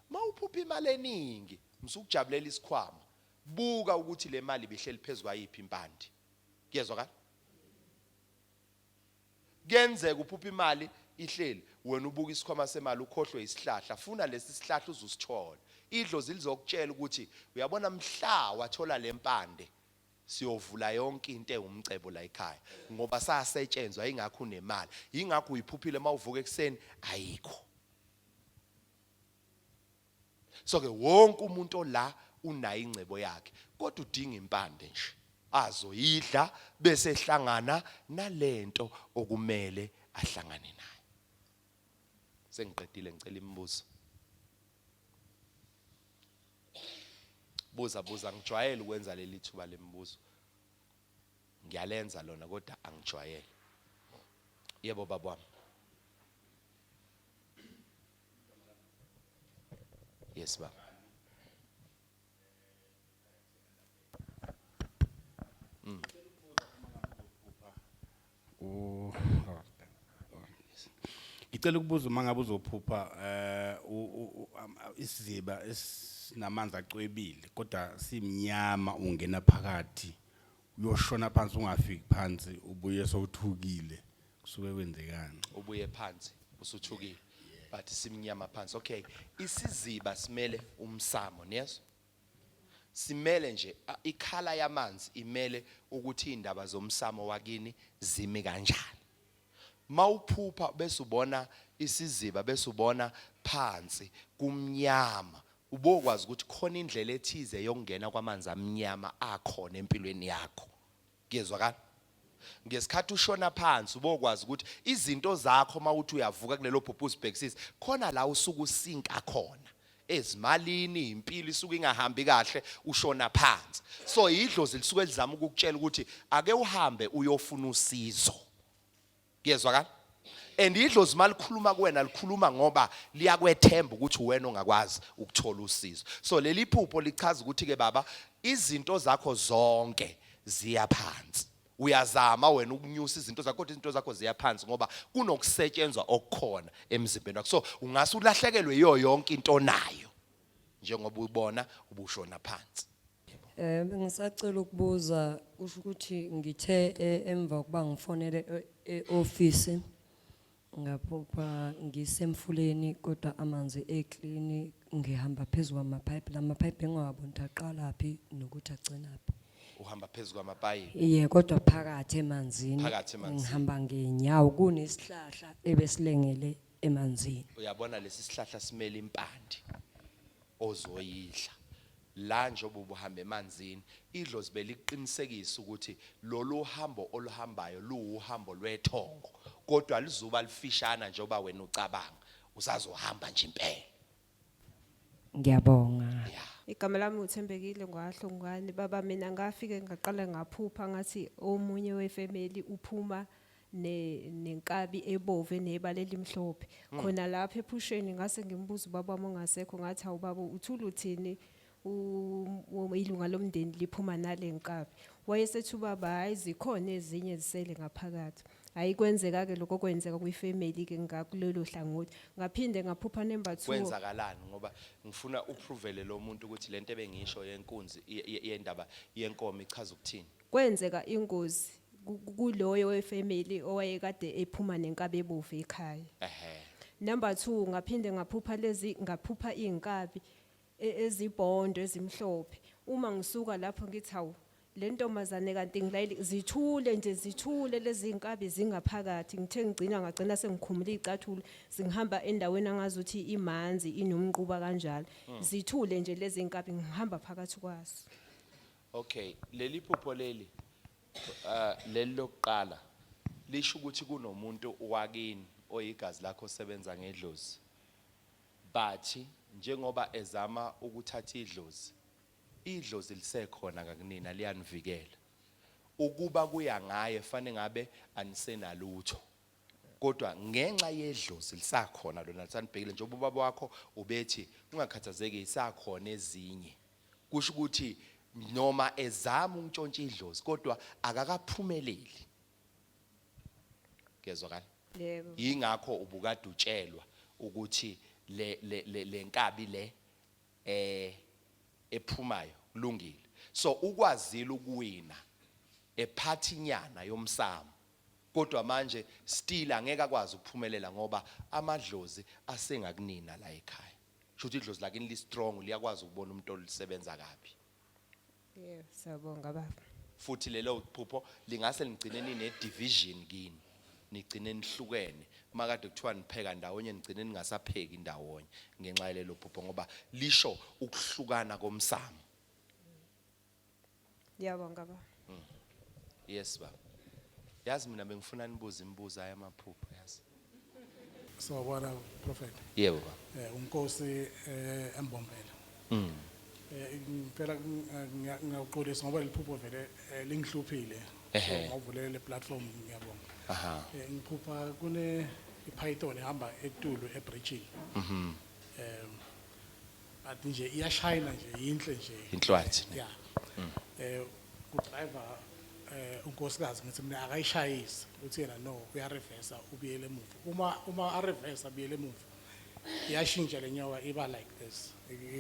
Speaker 1: Mawuphupha imali eningi msukujabulela isikhwama Buka ukuthi le mali ibihleli phezu kwayiphi impande. Kuyezwakala? Kuyenzeka uphupha imali ihleli, wena ubuka isikhwama semali ukhohlwe isihlahla. Funa lesi sihlahla uze usithole. Idlozi lizokutshela ukuthi uyabona mhla wathola le mpande siyovula yonke into ewumcebo la ekhaya ngoba sasetshenzwa ingakho unemali. Yingakho uyiphuphile mawuvuka ekuseni ayikho. So ke wonke umuntu ola unayo ingcebo yakhe kodwa udinga impande nje azoyidla bese ehlangana nalento okumele ahlangane nayo. Sengiqedile ngicela imibuzo. Buza buza ngijwayele ukwenza leli thuba lemibuzo. Ngiyalenza lona kodwa angijwayele. Yebo baba wami. Yes baba.
Speaker 3: Oh, Ngicela ukubuza uma ngabe uzophupha eh isiziba esinamanzi acwebile kodwa simnyama ungena phakathi uyoshona phansi ungafiki phansi ubuye sowuthukile kusuke kwenzekani?
Speaker 1: Ubuye phansi usuthukile but simnyama phansi. Okay, isiziba simele umsamo, niyezwa? Simele nje ikhala yamanzi imele ukuthi indaba zomsamo wakini zimi kanjani. Mawuphupha bese ubona isiziba bese ubona phansi kumnyama ubokwazi ukuthi khona indlela ethize yokungena kwamanzi amnyama akhona empilweni yakho. Kuyezwakala? Ngesikhathi ushona phansi ubokwazi ukuthi izinto zakho mawuthi uyavuka kulelo phupho uzibhekisise khona la usuke usinka khona ezimalini, impilo isuke ingahambi kahle, ushona phansi. So idlozi lisuke lizama ukukutshela ukuthi ake uhambe uyofuna usizo. Kuyezwakala? And idlozi malikhuluma kuwena likhuluma ngoba liyakwethemba ukuthi uwena ongakwazi ukuthola usizo. So leli phupho lichaza ukuthi ke baba, izinto zakho zonke ziya phansi. Uyazama wena ukunyusa izinto zakho, kodwa izinto zakho ziya phansi ngoba kunokusetshenzwa okukhona emzimbeni wakho. So ungase ulahlekelwe yiyo yonke into onayo njengoba ubona ubushona phansi.
Speaker 4: Ngisacela ukubuza, kusho ukuthi ngithe emva kuba ngifonele e-office, ngaphupha ngisemfuleni kodwa amanzi eclean, ngihamba phezulu kwamapipe, lamapipe engingawaboni ukuthi aqalaphi nokuthi agcinaphi.
Speaker 1: Uhamba phezulu kwamapayipi?
Speaker 4: Iye, kodwa phakathi emanzini.
Speaker 1: Phakathi emanzini.
Speaker 4: Ngihamba ngenyawo, kunesihlahla ebesilengele emanzini.
Speaker 1: Uyabona lesi sihlahla simele impande ozoyidla. La njengoba ubuhamba emanzini, idlozi beliqinisekisa ukuthi lolu hambo oluhambayo luwuhambo lwethongo, kodwa lizuba lifishana njengoba wena ucabanga, usazohamba nje impela.
Speaker 4: Ngiyabonga.
Speaker 5: Igama lami uThembekile ngwaHlongwane. Baba, mina ngafike ngaqala ngaphupha ngathi omunye wefamily uphuma nenkabi ebovu enebala elimhlophe. Khona lapha ephusheni ngase ngimbuza ubaba wami ongasekho, ngathi, "Hawu baba, uthula uthini ilunga lomndeni liphuma nale nkabi?" Wayesethi ubaba, "Hayi, zikhona ezinye zisele ngaphakathi." Hayi, kwenzeka ke lokho kwenzeka kwifamily ke ngakulelo hlangothi. Ngaphinde ngaphupha number 2.
Speaker 1: Kwenzakalani? Ngoba ngifuna uprovele lo muntu ukuthi lento ebengisho yenkunzi yendaba yenkomo ichaza ukuthini.
Speaker 5: Kwenzeka ingozi kuloyo wefamily owayekade ephuma nenkabi ebovu ekhaya. Number 2, ngaphinde ngaphupha lezi, ngaphupha inkabi ezibhondo ezimhlophe. Uma ngisuka lapho ngithi, "Hawu, le ntombazane kanti ngilayile." Zithule nje, zithule lezi inkabi zingaphakathi. Ngithe ngigcina ngagcina sengikhumula icathulo, singihamba endaweni angazuthi imanzi, inomquba kanjalo. Zithule nje lezi inkabi, ngihamba phakathi kwazo.
Speaker 1: Okay, leli phupho leli, leli lokuqala lisho ukuthi kunomuntu wakini oyigazi lakho osebenza ngedlozi. Bathi njengoba ezama ukuthatha idlozi, idlozi lisekhona kakunina, liyanivikela. Ukuba kuya ngaye fanele ngabe anisenalutho, kodwa ngenxa yedlozi lisakhona lona, lisanibhekile. Njengoba ubaba wakho ubethi ungakhathazeki, isakhona ezinye, kusho ukuthi noma ezama ukuntshontsha idlozi kodwa akakaphumeleli. Kezwakala?
Speaker 5: Yebo.
Speaker 1: Yingakho ubukade utshelwa ukuthi le nkabi le ephumayo kulungile. So ukwazile ukuwina ephathinyana yomsamo, kodwa manje still angeke akwazi ukuphumelela ngoba amadlozi asengakunina la ekhaya. Shuthi idlozi lakini li strong, liyakwazi ukubona umuntu olisebenza kabi.
Speaker 5: Yebo, siyabonga baba.
Speaker 1: Futhi lelo phupho lingase ligcine nine division kini, nigcine nihlukene. Makade kuthiwa nipheka ndawonye, nigcine ningasapheki ndawonye ngenxa yalelo phupho, ngoba lisho ukuhlukana komsamo.
Speaker 5: Ngiyabonga baba.
Speaker 1: Yes baba. Yazi mina bengifuna nibuze imibuzo ayamaphupho, yazi.
Speaker 6: Sawubona, Prophet.
Speaker 1: Yebo baba.
Speaker 6: Unkosi eMbombela. Ngempela ngiyaqolisa ngoba leliphupho vele lingihluphile. So ngawuvulela le platform, ngiyabonga. Ngiphupha kune iPython ihamba etulu ebridge. But nje iyashine nje, yinhle nje.
Speaker 1: Inhlwathi.
Speaker 6: Yeah. Ku driver unkosikazi, ngithi mina akayishayisi, uthi yena no, uya reverse ubuyele emuva. Uma a reverse abuyele emuva, iyashintsha le nyoka, iba like this,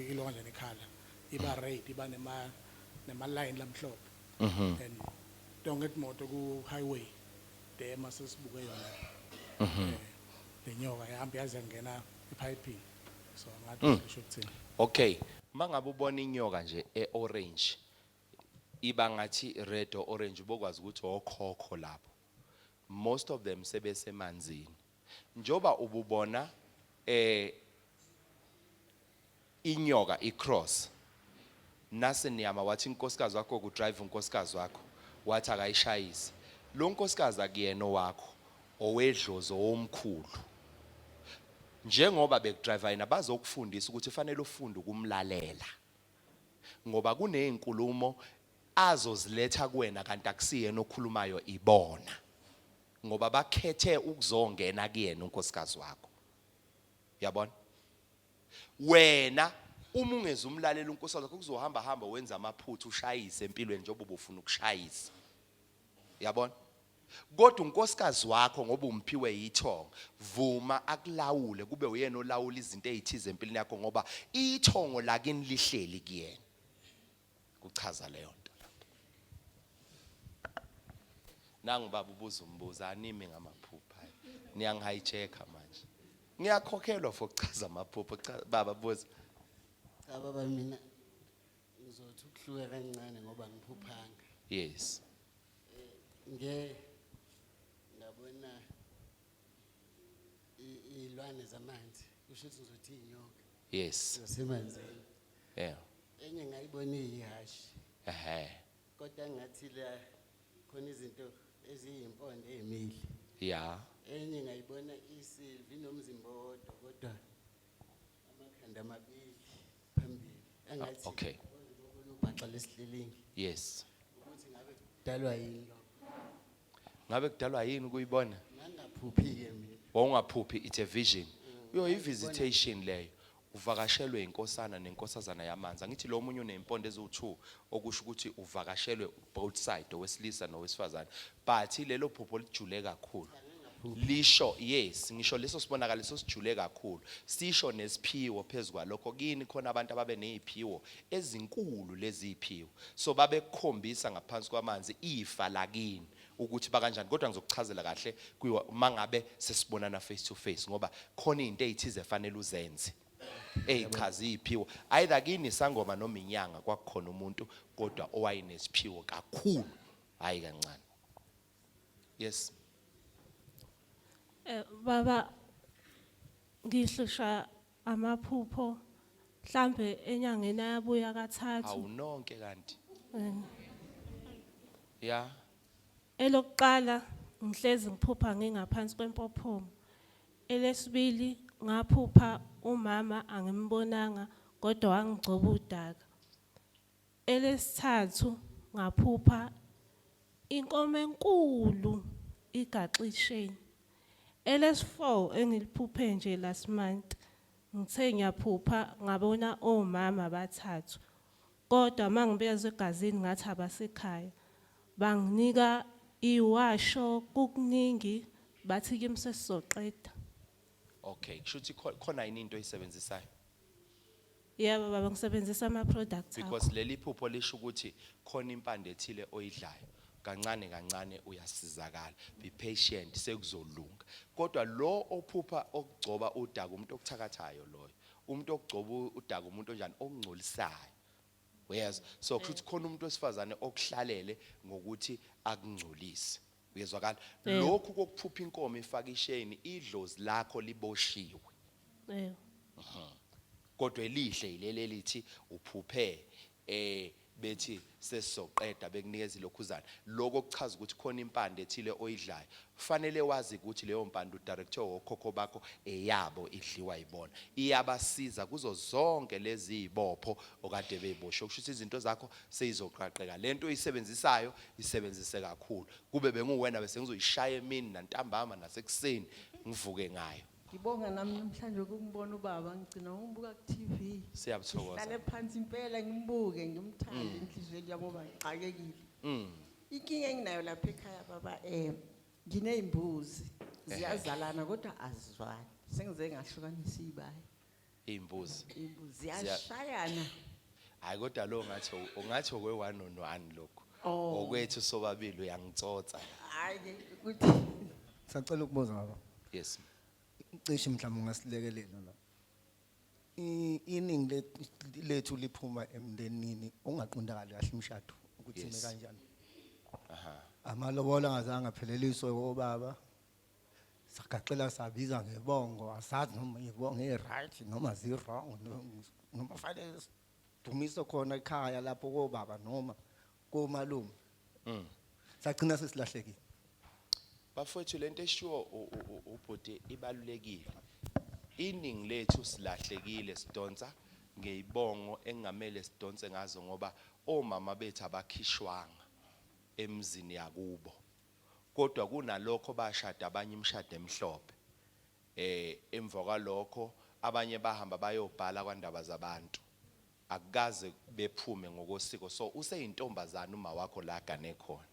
Speaker 6: ilo kanje nekhala, iba red, iba nema line lamhlophe. And tonke imoto ku highway tema sesibuke yona. Le nyoka ihamba yaze yangena epipeini. So ngathi kusho ukuthini?
Speaker 1: Okay, mangabe ubona inyoka nje e-orange, iba ngathi red or orange, ubokwazi ukuthi okhokho lapho. Most of them sebesemanzini. Njoba ububona inyoka icross, nase niyama wathi inkosikazi wakho ku drive, unkosikazi wakho wathi akayishayisi. Lo nkosikazi akuyena owakho, owedlozi owomkhulu. Njengoba bekudriver yena, bazokufundisa ukuthi fanele ufunde ukumlalela. Ngoba kunezinkulumo azoziletha kuwena kanti akusiyena okhulumayo, ibona. Ngoba bakhethe ukuzongena kuyena unkosikazi wakho. Uyabona? Wena uma ungeza umlalela unkosikazi wakho, kuzohamba hamba wenza amaphutha, ushayise empilweni njengoba ubufuna ukushayisa. Uyabona? Kodwa unkosikazi wakho, ngoba umphiwe yithongo, vuma akulawule, kube uyena olawula izinto ezithize empilweni yakho, ngoba ithongo lakini lihleli kuyena. Kuchaza leyo nto. Nangu baba ubuza umbuzo, animi ngamaphupha. Niyangi-hijacka manje. Ngiyakhokhelwa for ukuchaza amaphupho. Cha baba, buza.
Speaker 7: Cha baba, mina ngizothi ukuhluka kancane ngoba ngiphuphanga. Nge ngabona iy'lwane zamanzi, kusho ukuthi ngizothi iy'nyoka zasemanzini. Enye ngayibona iyihhashi. Kodwa ngathi la khona izinto eziyimpondo ey'mile. Enye ngayibona isilva, inomzimba owodwa kodwa amakhanda amabili phambili. Engathi ngibona ubhaxa lesihlilingi. Ukuthi ngabe kudalwa yini lokho?
Speaker 1: Ngabe kudalwa yini ukuyibona?
Speaker 7: Ngangaphuphi-ke mina.
Speaker 1: Wawungaphuphi, it's a vision. Uyo i-visitation leyo. Uvakashelwe inkosana nenkosazana yamanzi. Angithi lo munye unempondo eziwu2, okusho ukuthi uvakashelwe both side, owesilisa nowesifazane. But lelo phupho lijule kakhulu. Lisho, yes, ngisho leso sibonakaliso sijule kakhulu. Sisho nesiphiwo phezukwalokho. Kini khona abantu ababe neziphiwo ezinkulu, leziphiwo. So babekukhombisa ngaphansi kwamanzi ifa lakini ukuthi bakanjani, kodwa ngizokuchazela kahle kuyiwa mangabe sesibonana face to face, ngoba khona izinto ezithize efanele uzenze ezichaza iziphiwo. Either kini sangoma noma inyanga, kwakukhona umuntu kodwa owayenesiphiwo kakhulu, hayi kancane. Yes.
Speaker 8: Baba, ngihlushwa amaphupho, mhlambe enyangeni ayabuya kathathu.
Speaker 1: Awunonke kanti. Ya.
Speaker 8: Elokuqala, ngihlezi ngiphupha ngingaphansi kwempophoma. Elesibili, ngaphupha umama angimbonanga kodwa wangigcoba udaka. Elesithathu, ngaphupha inkomo enkulu igaxisheni. Elesi4 engiliphuphe nje last month, ngithe ngiyaphupha ngabona omama abathathu, kodwa mangibeza egazini ngathi abasekhaya. Banginika iwasho kukuningi, bathi kimi sesizoqeda.
Speaker 1: Okay, kusho ukuthi khona yini into oyisebenzisayo?
Speaker 8: Yebo baba, ngisebenzisa ama products akho.
Speaker 1: Because leli phupho lisho ukuthi khona impande ethile oyidlayo, kancane kancane uyasizakala. Be patient, sekuzolunga. Kodwa lo ophupha okugcoba udaka, umuntu okuthakathayo loyo. Umuntu okugcoba udaka umuntu onjani? Okungcolisayo. Uyezwa? So kusho ukuthi khona umuntu wesifazane okuhlalele ngokuthi akungcolise. Uyezwakala?
Speaker 8: Yebo.
Speaker 1: Lokhu kokuphupha inkomo ifaka isheni, idlozi lakho liboshiwe.
Speaker 8: Yebo.
Speaker 1: Kodwa elihle ileli elithi uphuphe bethi sesizoqeda, bekunikeza ilokhuzana. Lokho kuchaza ukuthi khona impande ethile oyidlayo. Fanele wazi ukuthi leyo mpande udirector wokhokho bakho, eyabo, idliwa yibona. Iyabasiza kuzo zonke lezi zibopho okade beyiboshwe. Kusho ukuthi izinto zakho seyizoqaqeka. Lento oyisebenzisayo isebenzise kakhulu. Kube benguwena bese ngizoyishaya emini nantambama nasekuseni, ngivuke ngayo.
Speaker 9: Ngibonga nami namhlanje ukumbona ubaba, ngigcina ukumbuka ku TV.
Speaker 1: Siyabuthokoza.
Speaker 9: Ngihlale phansi impela ngimbuke, ngimthande enhliziyweni yabo, ngixakekile. Inkinga enginayo lapha ekhaya baba, nginezimbuzi ziyazalana kodwa azizwani. Sengize ngahlukanisa izibaya.
Speaker 1: Izimbuzi.
Speaker 9: Izimbuzi ziyashayana.
Speaker 1: Hayi, kodwa lo ngathi ungathi okwe 1 on 1 lokho.
Speaker 9: Oh.
Speaker 1: Okwethu sobabili uyangitsotsa.
Speaker 9: Hayi ke ukuthi
Speaker 10: Sacela ukubuza baba.
Speaker 1: Yes.
Speaker 10: Cishe mhlawumbe ungasilekelela la. Iningi lethu liphuma emndenini ongaqondakali kahle imishado ukuthi ime kanjani. Amalobola angazange apheleliswe obaba. Sagaxela sabiza ngebongo, asazi noma ibongo e-right noma zi-wrong, noma fanele sidumise khona ekhaya lapho kobaba noma komalume. Sagcina sesilahlekile.
Speaker 1: Bafowethu, lento eshiwo ubhuti ibalulekile. Iningi lethu silahlekile, sidonsa ngeyibongo engamele sidonse ngazo, ngoba omama bethu abakhishwanga emzini yakubo, kodwa kunalokho bashada abanye imishado emhlophe. Emva kwalokho abanye bahamba bayobhala kwandaba zabantu, akukaze bephume ngokosiko. So useyintombazana uma wakho la gane khona.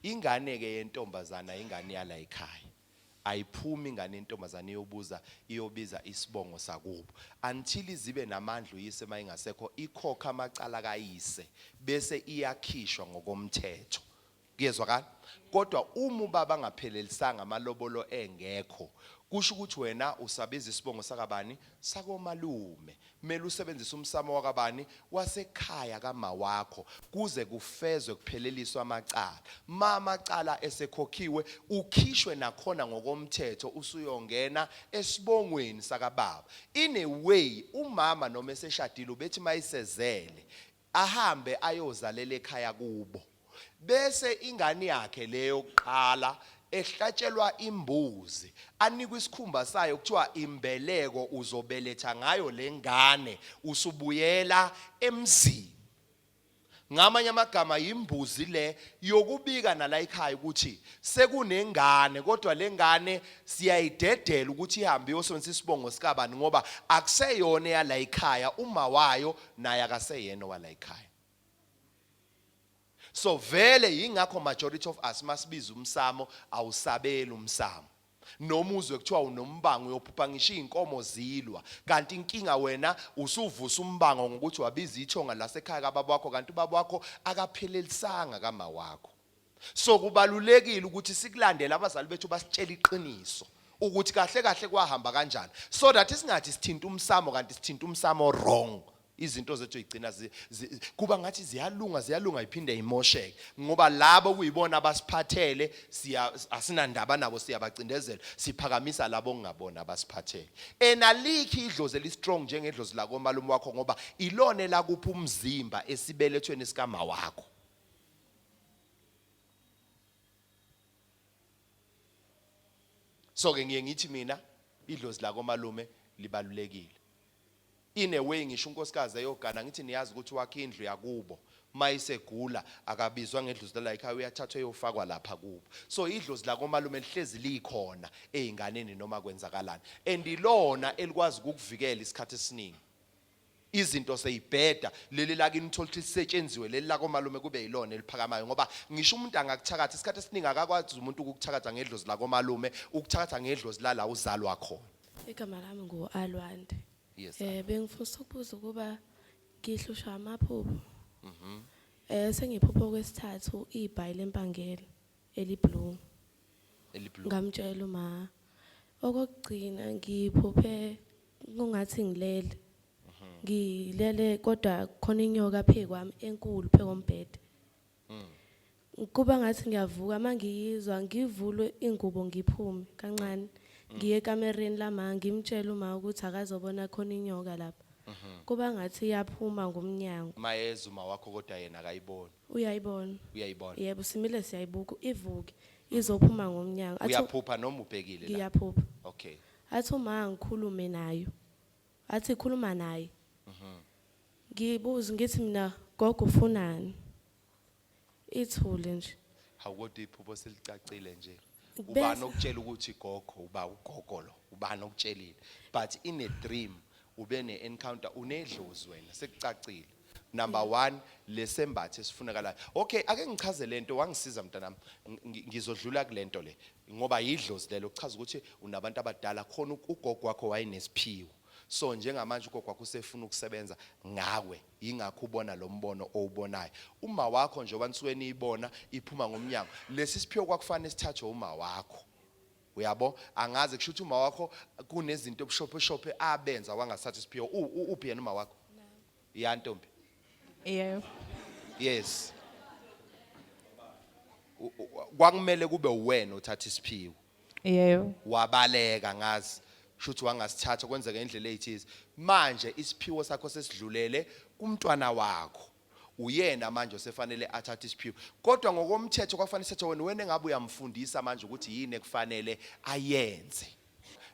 Speaker 1: Ingane ke yentombazana, ingane yala ekhaya, ayiphumi ingane yentombazana iyobuza, iyobiza isibongo sakubo until izibe namandla uyise mayingasekho, ikhokha amacala kayise, bese iyakhishwa ngokomthetho. Kuyezwakala? Kodwa uma ubaba angaphelelisanga, amalobolo engekho, kusho ukuthi wena usabiza isibongo sakabani? Sakomalume. Kumele usebenzise umsamo wakabani? Wasekhaya kama wakho, kuze kufezwe, kupheleliswe amacala. Ma amacala esekhokhiwe, ukhishwe nakhona ngokomthetho, usuyongena esibongweni sakababa. In a way, umama noma eseshadile, ubethi mayisezele ahambe ayozalela ekhaya kubo, bese ingane yakhe leyo kuqala ehlatshelwa imbuzi, anikwe isikhumba sayo, kuthiwa imbeleko, uzobeletha ngayo lengane usubuyela emzini. Ngamanye amagama, yimbuzi le yokubika nala ekhaya ukuthi sekunengane, kodwa lengane siyayidedela ukuthi ihambe iyosebenzisa isibongo sikabani, ngoba akuseyona yala ekhaya, uma wayo naye akaseyena wala ekhaya. So vele yingakho majority of us masibiza umsamo awusabeli umsamo, noma uzwe kuthiwa unombango, uyophupha ngisho izinkomo zilwa, kanti inkinga wena usuvusa umbango ngokuthi wabiza ithonga lasekhaya kababa wakho, kanti ubaba wakho akaphelelisanga kama wakho. So kubalulekile ukuthi sikulandele abazali bethu, basitshele iqiniso ukuthi kahle kahle kwahamba kanjani, so that singathi sithinta umsamo kanti sithinta umsamo wrong. Izinto zethu igcina kuba ngathi ziyalunga, ziyalunga, iphinde imosheke, ngoba labo kuyibona abasiphathele siya asinandaba nabo, siyabacindezela, siphakamisa labo okungabona abasiphathele. Enalikhi idlozi eli-strong njengedlozi lakomalume wakho, ngoba ilona elakupha umzimba esibelethweni sikama wakho. So ke ngiye ngithi mina idlozi lakomalume libalulekile in a way. Ngisho unkosikazi eyogana, ngithi niyazi ukuthi wakhe indlu yakubo, mayisegula akabizwa ngedlozi la ekhaya, uyathathwa eyofakwa lapha kubo. So idlozi lakomalume lihlezi likhona ezinganeni noma kwenzakalani, and ilona elikwazi ukukuvikela isikhathi esiningi. Izinto seyibheda, leli lakini uthola ukuthi lisetshenziwe, leli lakomalume kube yilona eliphakamayo, ngoba ngisho umuntu angakuthakatha, isikhathi esiningi akakwazi umuntu ukukuthakatha ngedlozi lakomalume, ukuthakatha ngedlozi lala uzalwa khona.
Speaker 8: Igama lami ngu-Alwande.
Speaker 1: Yes.
Speaker 8: Bengifisa ukubuza ukuba ngihlushwa amaphupho. Sengiphupha okwesithathu ibhayi lempangele eli-blue.
Speaker 1: Eli-blue.
Speaker 8: Ngamtshela uma okokugcina ngiphuphe kungathi ngilele. Ngilele kodwa khona inyoka phezu kwami enkulu phezu kombhede. Kuba ngathi ngiyavuka, mangiyizwa ngivulwe ingubo, ngiphume kancane ngiye ekamereni lama, ngimtshela uma ukuthi akazobona khona inyoka lapha. Kuba ngathi iyaphuma ngomnyango.
Speaker 1: Mayeza uma wakho, kodwa yena akayiboni?
Speaker 8: Uyayibona.
Speaker 1: Uyayibona?
Speaker 8: Yebo, simile siyayibuka, ivuke izophuma ngomnyango. Athi
Speaker 1: Uyaphupha noma ubhekile la?
Speaker 8: Ngiyaphupha.
Speaker 1: Okay.
Speaker 8: Athi uma ngikhulume nayo, athi khuluma naye. Ngibuza ngithi mina, "Gogo, ufunani?" Ithule nje.
Speaker 1: Hawu, kodwa iphupho selicacile nje. Ubani okutshela ukuthi gogo, uba ugogo lo? Ubani okutshelile? But in a dream ube ne-encounter, unedlozi wena, sekucacile. Number 1, lesembatho esifunakalayo. Okay, ake ngichaze lento, wangisiza mntanami. Ngizodlula kulento le ngoba yidlozi lelo, kuchaza ukuthi unabantu abadala khona. Ugogo wakho wayenesiphiwo, so njengamanje ugogo wakho usefuna ukusebenza ngawe, yingakho ubona lo mbono owubonayo. Uma wakho njengoba nisuke niyibona iphuma ngomnyango, lesi siphiwo kwakufanele sithathwe uma wakho, uyabo? Angaze kusho ukuthi uma wakho kunezinto obushophe abenza wangasatha isiphiwo. Uphi yena uma wakho? Ya, ntombi?
Speaker 5: Yebo.
Speaker 1: Yes. Kwakumele kube uwena othatha isiphiwo.
Speaker 5: Yebo.
Speaker 1: Wabaleka, ngazi shuthi wangasithatha, kwenzeka indlela ezithize. Manje isiphiwo sakho sesidlulele kumntwana wakho. Uyena manje osefanele athathe isiphiwo. Kodwa ngokomthetho kwafanele sethe wena wena engabe uyamfundisa manje ukuthi yini ekufanele ayenze.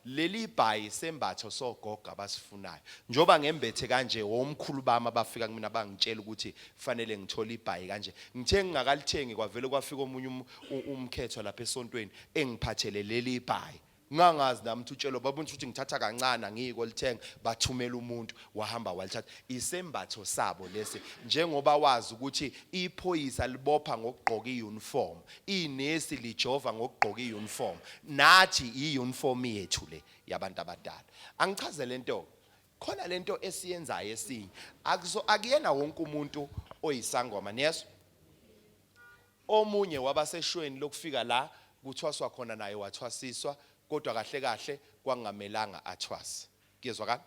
Speaker 1: Leli bhayi sembatho sogogo abasifunayo. Njoba ngembethe kanje womkhulu bami abafika kumina bangitshela ukuthi fanele ngithole ibhayi kanje. Ngithe ngingakalithengi kwavele kwafika omunye um, umkhethwa lapha esontweni engiphathele leli bhayi. Ngangazi nami ukuthi utshelo babona ukuthi ngithatha kancane angiyiko lithenga bathumela umuntu wahamba walithatha isembatho sabo lesi njengoba wazi ukuthi iphoyisa libopha ngokugqoka iuniform inesi lijova ngokugqoka iuniform nathi iuniform yethu le yabantu abadala angichaze lento khona lento esiyenzayo esinye akuzo akuyena wonke umuntu oyisangoma niyezwa Omunye wabaseshweni lokufika la kuthwaswa khona naye wathwasiswa kodwa kahle kahle kwakungamelanga athwase. Kuyezwakala?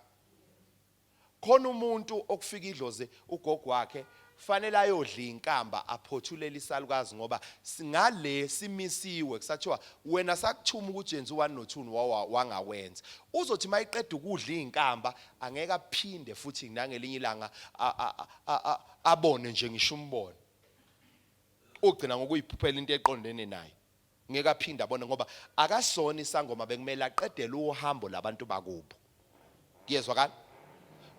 Speaker 1: Khona umuntu okufika idlozi ugogo wakhe fanele ayodla inkamba aphothulele isalukazi ngoba ngale simisiwe kusathiwa wena sakuthuma ukuthi yenza u-1 no-2 wangawenza. Uzothi mayiqeda ukudla izinkamba angeke aphinde futhi nangelinye ilanga abone nje ngisho umbono. Ugcina ngokuyiphuphela into eqondene naye. Ngeke aphinde abone ngoba akasona isangoma bekumele aqedele uhambo labantu bakubo. Kuyezwakala?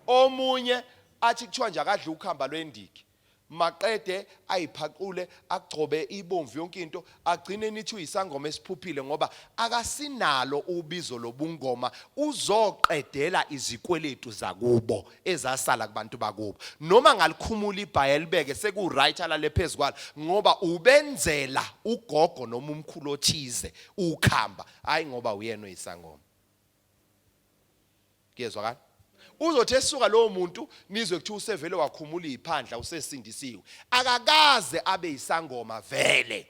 Speaker 1: Omunye athi kuthiwa nje akadle ukhamba lwendiki. Maqede ayiphaqule agcobe ibomvu yonke into agcine nithi uyisangoma esiphuphile ngoba akasinalo ubizo lobungoma uzoqedela izikweletu zakubo ezasala kubantu bakubo noma ngalikhumula ibhayi elibeke seku right alale phezu kwalo ngoba ubenzela ugogo noma umkhulu othize ukhamba hayi ngoba uyena oyisangoma kuyezwakala uzothi esuka lowo muntu nizwe kuthiwa usevele wakhumula iphandla usesindisiwe akakaze abe isangoma vele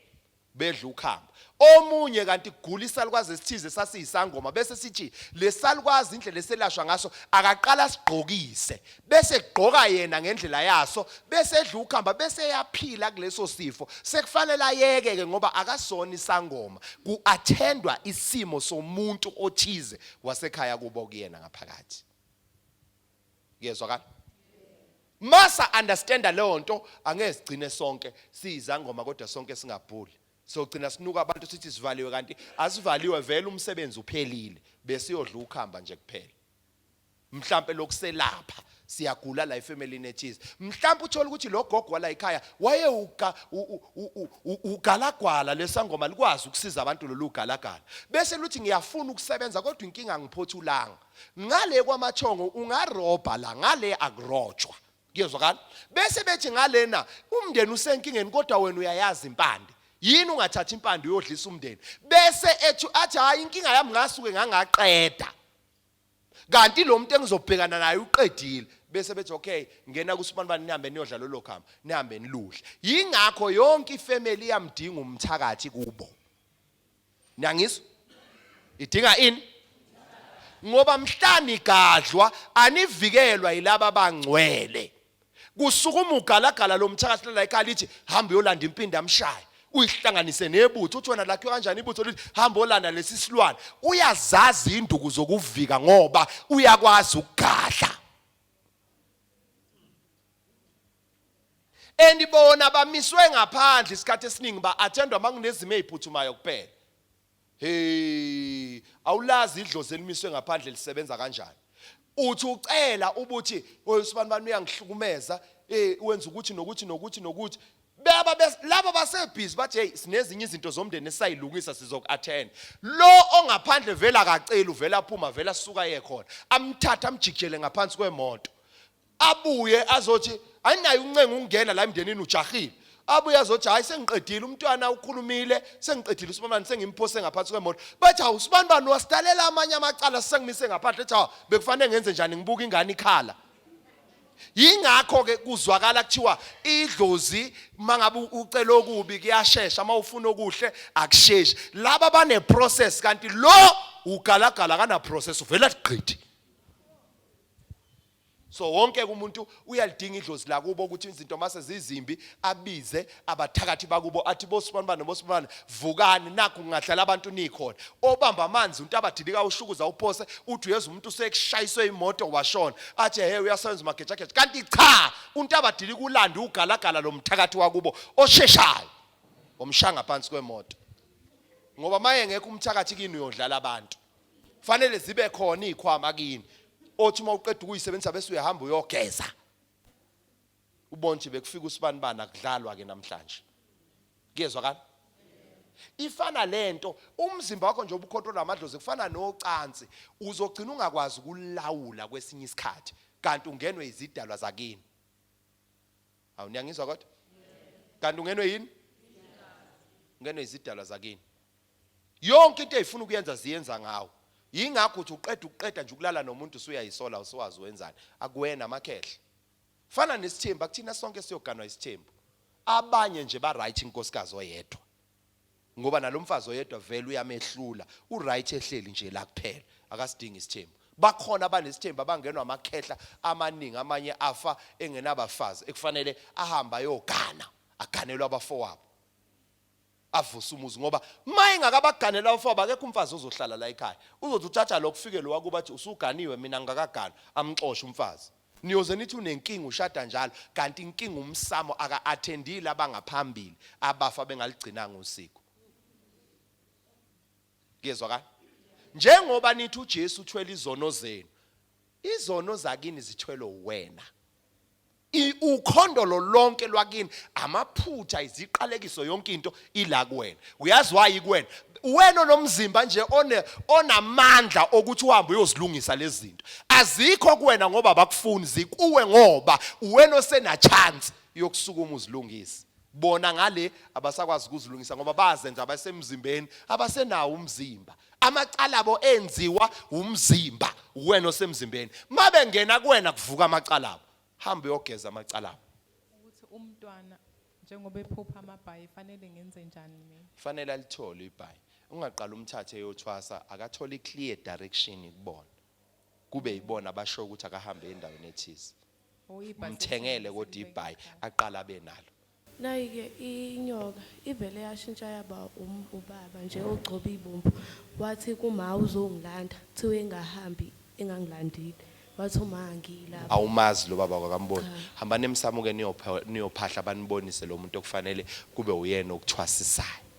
Speaker 1: bedla ukhamba omunye kanti kugula isalukwazi esithize sasiyisangoma bese sithi lesalukwazi indlela eselashwa ngaso akaqala sigqokise bese kugqoka yena ngendlela yaso bese edla ukhamba bese eyaphila kuleso sifo sekufanele ayeke ke ngoba akasona isangoma kuattendwa isimo somuntu othize wasekhaya kubo kuyena ngaphakathi Kuyezwakala? Masa understanda leyo nto angeke sigcine sonke siyizangoma kodwa sonke singabhuli. Sogcina sinuka abantu sithi sivaliwe kanti asivaliwe vele umsebenzi uphelile besiyodla ukhamba nje kuphela. Mhlampe lokuselapha siyagula la efamily ethize. Mhlampe uthola ukuthi lo gogo wala ekhaya waye uga ugalagwala lesangoma likwazi ukusiza abantu lolu galagala. Bese luthi ngiyafuna ukusebenza kodwa inkinga ngiphothulanga. Ngale kwamathongo ungarobha la, ngale akurojwa. Kuyezwakala? Bese bethi ngalena umndeni usenkingeni kodwa wena uyayazi impande. Yini ungathatha impande uyodlisa umndeni? Bese ethi athi hayi inkinga yami ngasuke ngangaqeda. Kanti lo muntu engizobhekana naye uqedile. Bese bethi okay ngena kusibanibani nihambe niyodla lolo khamba, nihambe niludle. Yingakho yonke ifamily iyamdinga umthakathi kubo. Niyangizwa? Idinga ini? Ngoba mhla nigadlwa anivikelwa yilaba abangcwele. Kusukuma ugalagala lomthakathi la ekhaya lithi hamba uyolanda impinda amshaye. Uyihlanganise nebutho uthi wena lakhiwe kanjani ibutho lithi hamba olanda lesi silwane. Uyazazi induku zokuvika ngoba uyakwazi ukugadla. And bona bamiswe ngaphandle isikhathi esiningi ba-attendwa uma kunezimo ey'phuthumayo kuphela. Hey, awulazi idlozi elimiswe ngaphandle lisebenza kanjani. Uthi ucela ubuthi oyi sibani bani uyangihlukumeza, eh wenza ukuthi nokuthi nokuthi nokuthi. Baba laba basebhizi bathi hey sinezinye izinto zomndeni esayilungisa sizoku-attend. Lo ongaphandle vele akaceli uvela aphuma vele asuka ye khona. Amthatha amjikijele ngaphansi kwemoto. Abuye azothi ayinaye uncenga ukungena la emndenini ujahile. Abuye azothi hayi sengiqedile umntwana ukhulumile sengiqedile usibanibani sengimphose ngaphansi kwemoto. Bathi hawu usibanibani wasidalela amanye amacala sengimise ngaphandle ethi hawu bekufanele ngenze njani ngibuka ingane ikhala. Yingakho ke kuzwakala kuthiwa idlozi mangabe ucela okubi kuyashesha uma ufuna okuhle akusheshi. Laba bane process kanti lo ugalagala kana process uvela gqithi. So wonke umuntu uyalidinga idlozi lakubo ukuthi izinto mase zizimbi abize abathakathi bakubo athi bosibani nobosibani vukani nakhu kungahlala abantu nikhona. Obamba amanzi umuntu abadilika ushukuza uphose uthi uyeza umuntu usekushayiswe imoto washona athi hey uyasebenza umagejageja kanti cha umuntu abadilika ulanda ugalagala lomthakathi wakubo osheshayo omshanga phansi kwemoto. Ngoba maye ngekho umthakathi kini uyodlala abantu. Fanele zibe khona izikhwama kini othi uma uqeda ukuyisebenzisa bese uyahamba uyogeza ubone nje bekufika usibanibani akudlalwa ke namhlanje kuyezwakala ifana lento umzimba wakho nje obukhontrola amadlozi kufana nocansi uzogcina ungakwazi ukulawula kwesinye isikhathi kanti ungenwe izidalwa zakini Awu niyangizwa kodwa? Kanti ungenwe yini? Ungenwe izidalwa zakini. Yonke into ezifuna ukuyenza ziyenza ngawo. Yingakho uthi uqeda ukuqeda nje ukulala nomuntu usuyayisola usuwazi wenzani. Akuwena amakhehle. Fana nesithembu akuthina sonke siyoganwa isithembu. Abanye nje ba right inkosikazi oyedwa. Ngoba nalomfazi oyedwa vele uyamehlula. U right ehleli nje la kuphela. Akasidingi isithembu. Bakhona abanesithembu abangenwa amakhehla amaningi amanye afa engenabafazi ekufanele ahambe ayogana aganelwe abafowabo. Avuse umuzi ngoba uma engakabaganeli abafowabo akekho umfazi ozohlala la ekhaya. Uzothi uthatha lo kufike lo wakuba athi usuganiwe mina ngingakaganwa amxoshe umfazi. Niyoze nithi unenkinga ushada njalo kanti inkinga umsamo aka attendile abangaphambili abafa bengaligcinanga usiko. Kuyezwakala? Njengoba nithi uJesu uthwele izono zenu, izono zakini zithwelwe wena. Ukhondolo lonke lwakini, amaphutha, iziqalekiso, yonke into ila kuwena. Uyazi why kuwena? Wena onomzimba nje one onamandla okuthi uhambe uyozilungisa lezi zinto. Azikho kuwena ngoba abakufuni, zikuwe ngoba uwena osena chance yokusukuma uzilungise. Bona ngale abasakwazi ukuzilungisa ngoba bazenza abasemzimbeni, abasenawo umzimba. Amacala abo enziwa umzimba, uwena osemzimbeni. Mabengena kuwena kuvuka amacala abo. Hamba uyogeza amacala abo.
Speaker 11: Ukuthi umntwana njengoba ephupha amabhayi fanele ngenze njani mina?
Speaker 1: Fanele alithole ibhayi. Ungaqala umthathe eyothwasa akathole i-clear direction kubona. Kube yibona abasho ukuthi akahambe endaweni ethize.
Speaker 11: Oh, ibhayi
Speaker 1: Mthengele kodwa ibhayi aqala abe nalo.
Speaker 8: Nayi-ke inyoka ivele yashintsha yaba ubaba nje ogcoba ibomvu. Wathi kuma uzongilanda, kuthiwe engahambi engangilandile. Wathi uma angilapho.
Speaker 1: Awumazi lo baba kwakamboni.
Speaker 8: Cha.
Speaker 1: Hambani emsamo ke niyophahla banibonise lo muntu okufanele kube uyena okuthwasisayo.